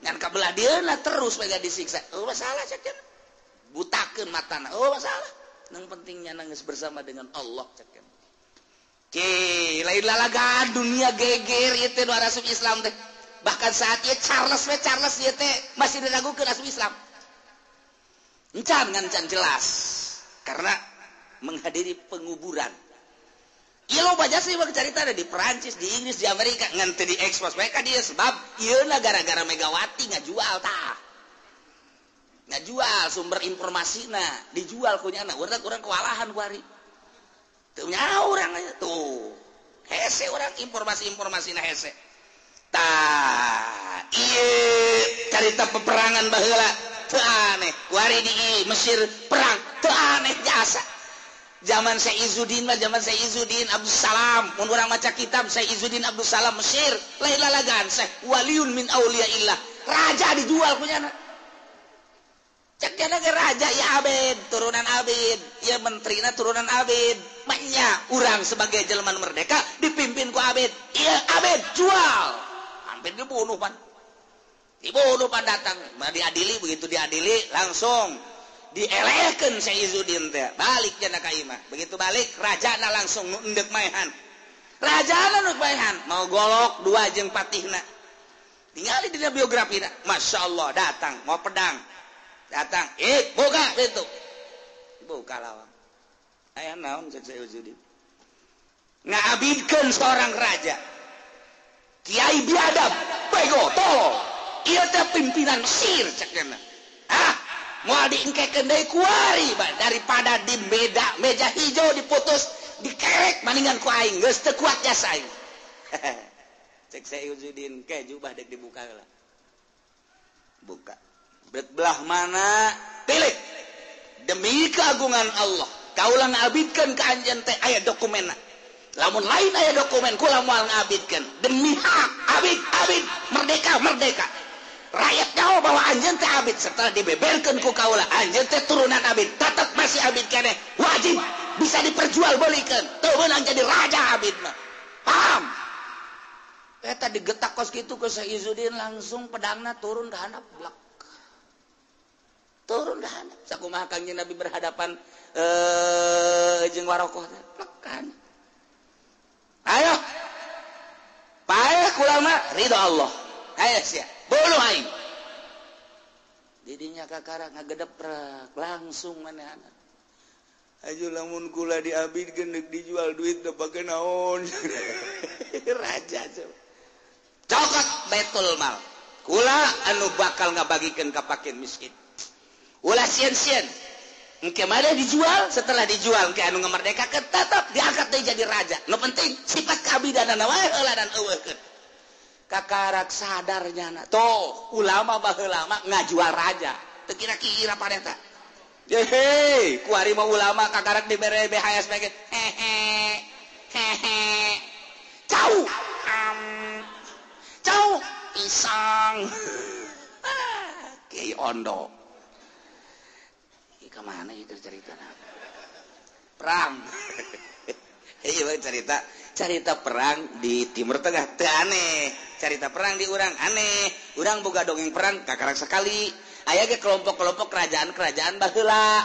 Ngan kabelah dieuna terus mega disiksa. Oh masalah cek cenah. Butakeun matana. Oh masalah. Nang pentingnya nangis bersama dengan Allah cek cenah. Ki, lain lalagaan dunia geger ieu teh nu asup Islam teh. Bahkan saat ieu Charles ieu teh masih diragukeun asup Islam. Encan ngan can jelas. Karena menghadiri penguburan. Ieu loba jasa ieu carita ada di Perancis, di Inggris, di Amerika ngan teu diekspos bae ka dieu sebab ieuna gara-gara Megawati ngajual tah. Ngajual sumber informasina, dijual ku nyana, urang kewalahan ku ari. Teu nyaho urang aja tuh. Hese urang informasi-informasina hese. Tah, ieu carita peperangan baheula teu aneh. Ku ari di Mesir perang teu aneh jasa. Zaman Syekh Izzuddin mah zaman Syekh Izzuddin Abdus Salam, mun urang maca kitab Syekh Izzuddin Abdus Salam Mesir, lain lalagaan Syekh waliun min auliyaillah. Raja dijual ku nyana. Cek jana ge raja ya abid, turunan abid, ya menterina turunan abid. Maknya urang sebagai jelema merdeka dipimpin ku abid. Iya abid jual. Hampir dibunuh pan. Dibunuh pan datang, diadili begitu diadili langsung dielehkeun Syekh Izzuddin teh. Balik jana ka imah. Begitu balik rajana langsung nu endek maehan. Rajana nu maehan, mau golok dua jeung patihna. Tingali dina biografina. Masya Allah datang mau pedang. Datang, buka pintu. Buka lawang. Aya naon cek Syekh Izzuddin. Ngabidkeun seorang raja. Kiai biadab, bego, tolol. Ieu teh pimpinan Mesir cek nya. Ah, moal diengkekeun deui kuari daripada di meja meja hijau diputus, dikerek maningan ku aing geus teu kuat jasa aing. Cek Syekh Izzuddin ke jubah dek dibuka heula. Buka. Belah mana pilih demi keagungan Allah kaulah ngabidkeun ka anjeun teh aya dokumenna lamun lain aya dokumen kula moal ngabidkeun demi hak abid abid merdeka merdeka rakyat nyaho bahwa anjeun teh abid setelah dibeberkeun ku kaula anjeun teh turunan abid tetep masih abid keneh wajib bisa diperjualbelikeun teu meunang jadi raja abid mah paham eta digetak kos kitu ku Syekh Izzuddin langsung pedangna turun ka handap blek turun dah sakumaha Kangjeng Nabi berhadapan jeung warokoh teh plekan ayo paeh kula mah ridho Allah ayo sia bunuh aing didinya kakara ngagedeprek langsung manehna aju lamun kula diabidkeun deuk dijual duit teu pake naon raja cokot baitul mal kula anu bakal ngabagikeun ka fakir miskin ulah sieun-sieun engke mana dijual setelah dijual engke anu ngamerdekakeun tetep diangkat deui jadi raja nu penting sifat keabidanana wae heula dan eueuhkeun kakarak sadar nyana tuh ulama baheula mah ngajual raja teu kira-kira paneta hehe kuari mah ulama kakarak dibere BHS ge hehe hehe cau cau pisang kiai ondo kemana itu cerita Perang. Iya cerita cerita perang di Timur Tengah teu aneh, cerita perang di urang aneh. Urang boga dongeng perang kakarak sekali. Aya ge kelompok-kelompok kerajaan-kerajaan baheula,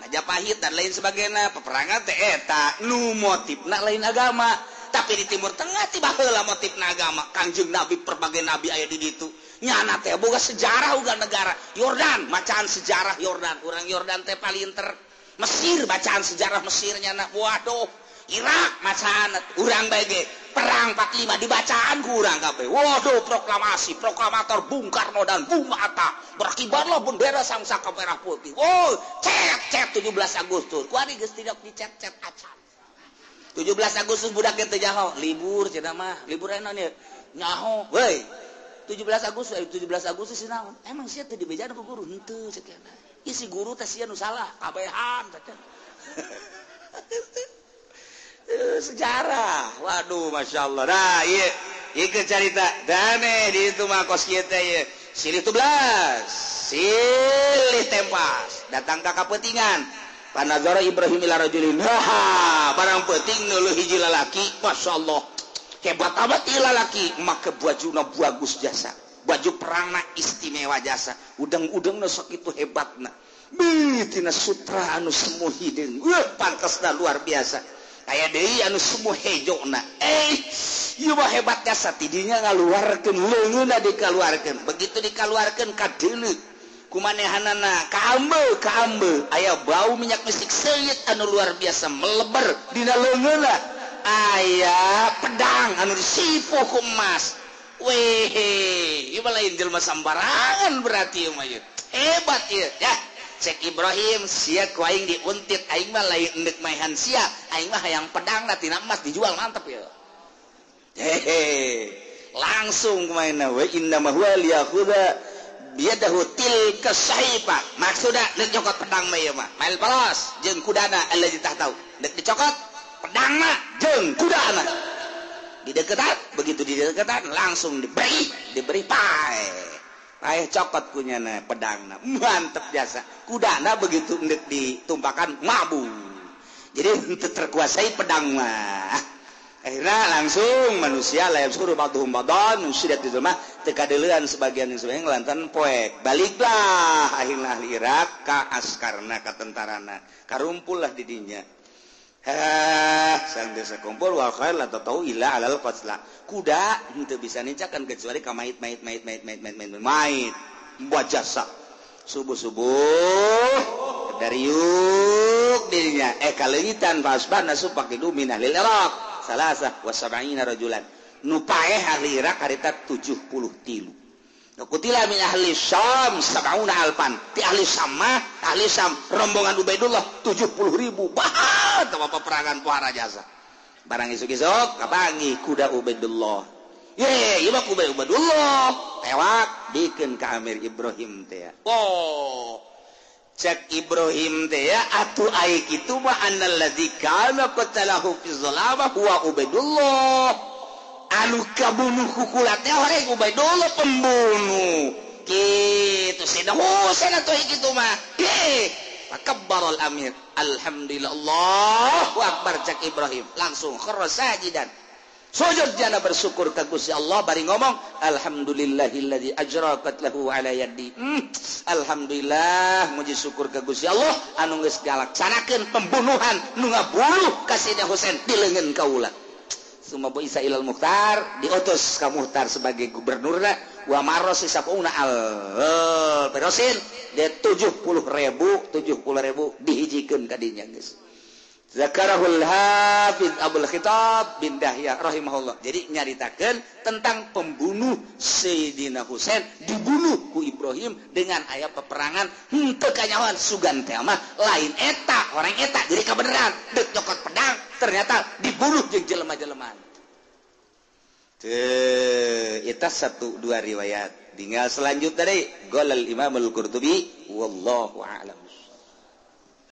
Majapahit dan lain sebagainya, peperangan teh eta nu motifna lain agama. Tapi di Timur Tengah ti baheula motifna agama. Kangjeng Nabi, berbagai nabi aya di ditu. Nyana teh boga sejarah uga negara Yordan, bacaan sejarah Yordan, urang Yordan teh palinter. Mesir, bacaan sejarah Mesir nyana, waduh. Irak macaan urang bae ge perang 45 dibacaan ku urang kabeh. Waduh, proklamasi, proklamator Bung Karno dan Bung Hatta. Berkibarlah bendera sang saka merah putih. Oh, cet cet 17 Agustus. Kuari geus tidak dicet-cet acan. 17 Agustus budak teh nyaho, libur cenah mah, libur naon ieu? Nyaho, weuy. 17 Agustus, 17 Agustus sih naon? Emang sia teh dibejaan ku guru? Henteu cek. Ih si guru teh sia nu salah, kabehan cek. Sejarah, waduh, masya Allah. Nah, iya, iya cerita. Dane di itu mah kos kieu teh ieu. Silih 12, silih tempas, datang ka kapetingan. Panazara Ibrahim ila rajulin. Ha, barang peuting neuleuh hiji lalaki, masya Allah. Hebat amat ieu lalaki, make bajuna bagus jasa. Baju perangna istimewa jasa. Udang-udangna sakitu hebatna. Beuh, tina sutra anu semu hideung. Wah, pantasna luar biasa. Aya deui anu semu hejona. Ieu mah hebat jasa tidinya ngaluarkeun leungeunna dikaluarkeun. Begitu dikaluarkeun kadeuleu kumanehanana kaambe kaambe aya bau minyak mistik seungit anu luar biasa meleber dina leungeunna. Aya pedang anu disipuh ku emas. Weh, ieu mah lain jelema sambarangan berarti ieu mah ieu. Hebat ieu ya. Cek Ibrahim, sia ku aing diuntit, aing mah lain endek maehan sia, aing mah hayang pedang tina emas dijual mantep ya. Hehe, langsung kumaha we inna ma huwa liyakhudha biyadahu tilka sahifa. Maksudna deuk nyokot pedang mah ieu mah, mail palos jeung kudana allazi tahtau. Deuk dicokot pedang mah jeung kudana. Dideketan, begitu dideketan langsung diberi pae. Ayah cokot kunyana pedangna mantep jasa kudana begitu endek ditumpakan mabuk jadi henteu terkuasai pedang mah. Akhirnya langsung manusia la yabsuru ba'dhum ba'dhan sudah di rumah teu kadeuleuan sebagian sebagian lantan poek baliklah akhirna ahli Irak ka askarna ka tentarana karumpullah di dinya. Sang desa kumpul wal khair la tatau illa alal qatla. Kuda henteu bisa nincakan kecuali ka mait mait mait mait mait mait mait mait buat jasa. Subuh-subuh dariuk dirinya kaleungitan fasbana supakidu min ahlil Iraq salasah wa sab'ina rajulan. Nu paeh ahli Irak harita 73. Kutila min ahli Syam sab'una alfan. Ti ahli Syam mah, ahli Syam rombongan Ubaidullah 70.000. Bah, teu peperangan pohara jasa. Barang isuk-isuk kapanggih kuda Ubaidullah. Ye, ieu mah kuda Ubaidullah. Tewak dikeun ka Amir Ibrahim teh. Oh. Cek Ibrahim teh atuh ai kitu mah annalladzi kana qatalahu fi zalama huwa Ubaidullah. Anu kabunuh kukulat teh orang Ubaidullah pembunuh kitu Sayyidina Husain atuh kitu mah. Heh, takabbaral amir, alhamdulillah Allahu akbar. Cek Ibrahim langsung kharra sajidan, sujud jana bersyukur ka Gusti Allah bari ngomong alhamdulillahilladzi ajra qatlahu ala yadi. Alhamdulillah muji syukur ka Gusti Allah anu geus ngalaksanakeun pembunuhan nu ngabunuh ka Sayyidina Husain di leungeun kaula. Summa bu'isa ilal Mukhtar, diutus ka Mukhtar sebagai gubernurna wa maros sabuna al perosin dia 70.000 dihijikeun ka dinya geus. Zakarahul Hafiz Abdul Khitab bin Dahya rahimahullah. Jadi nyaritakeun tentang pembunuh Sayyidina Husain dibunuh ku Ibrahim dengan aya peperangan henteu kanyahoan sugan teh mah lain eta orang eta jadi kabeneran deuk nyokot pedang ternyata dibunuh jeung jelema-jelemaan. Teu eta 1 2 riwayat. Tinggal selanjutnya deui golal Imam Al-Qurtubi wallahu a'lam.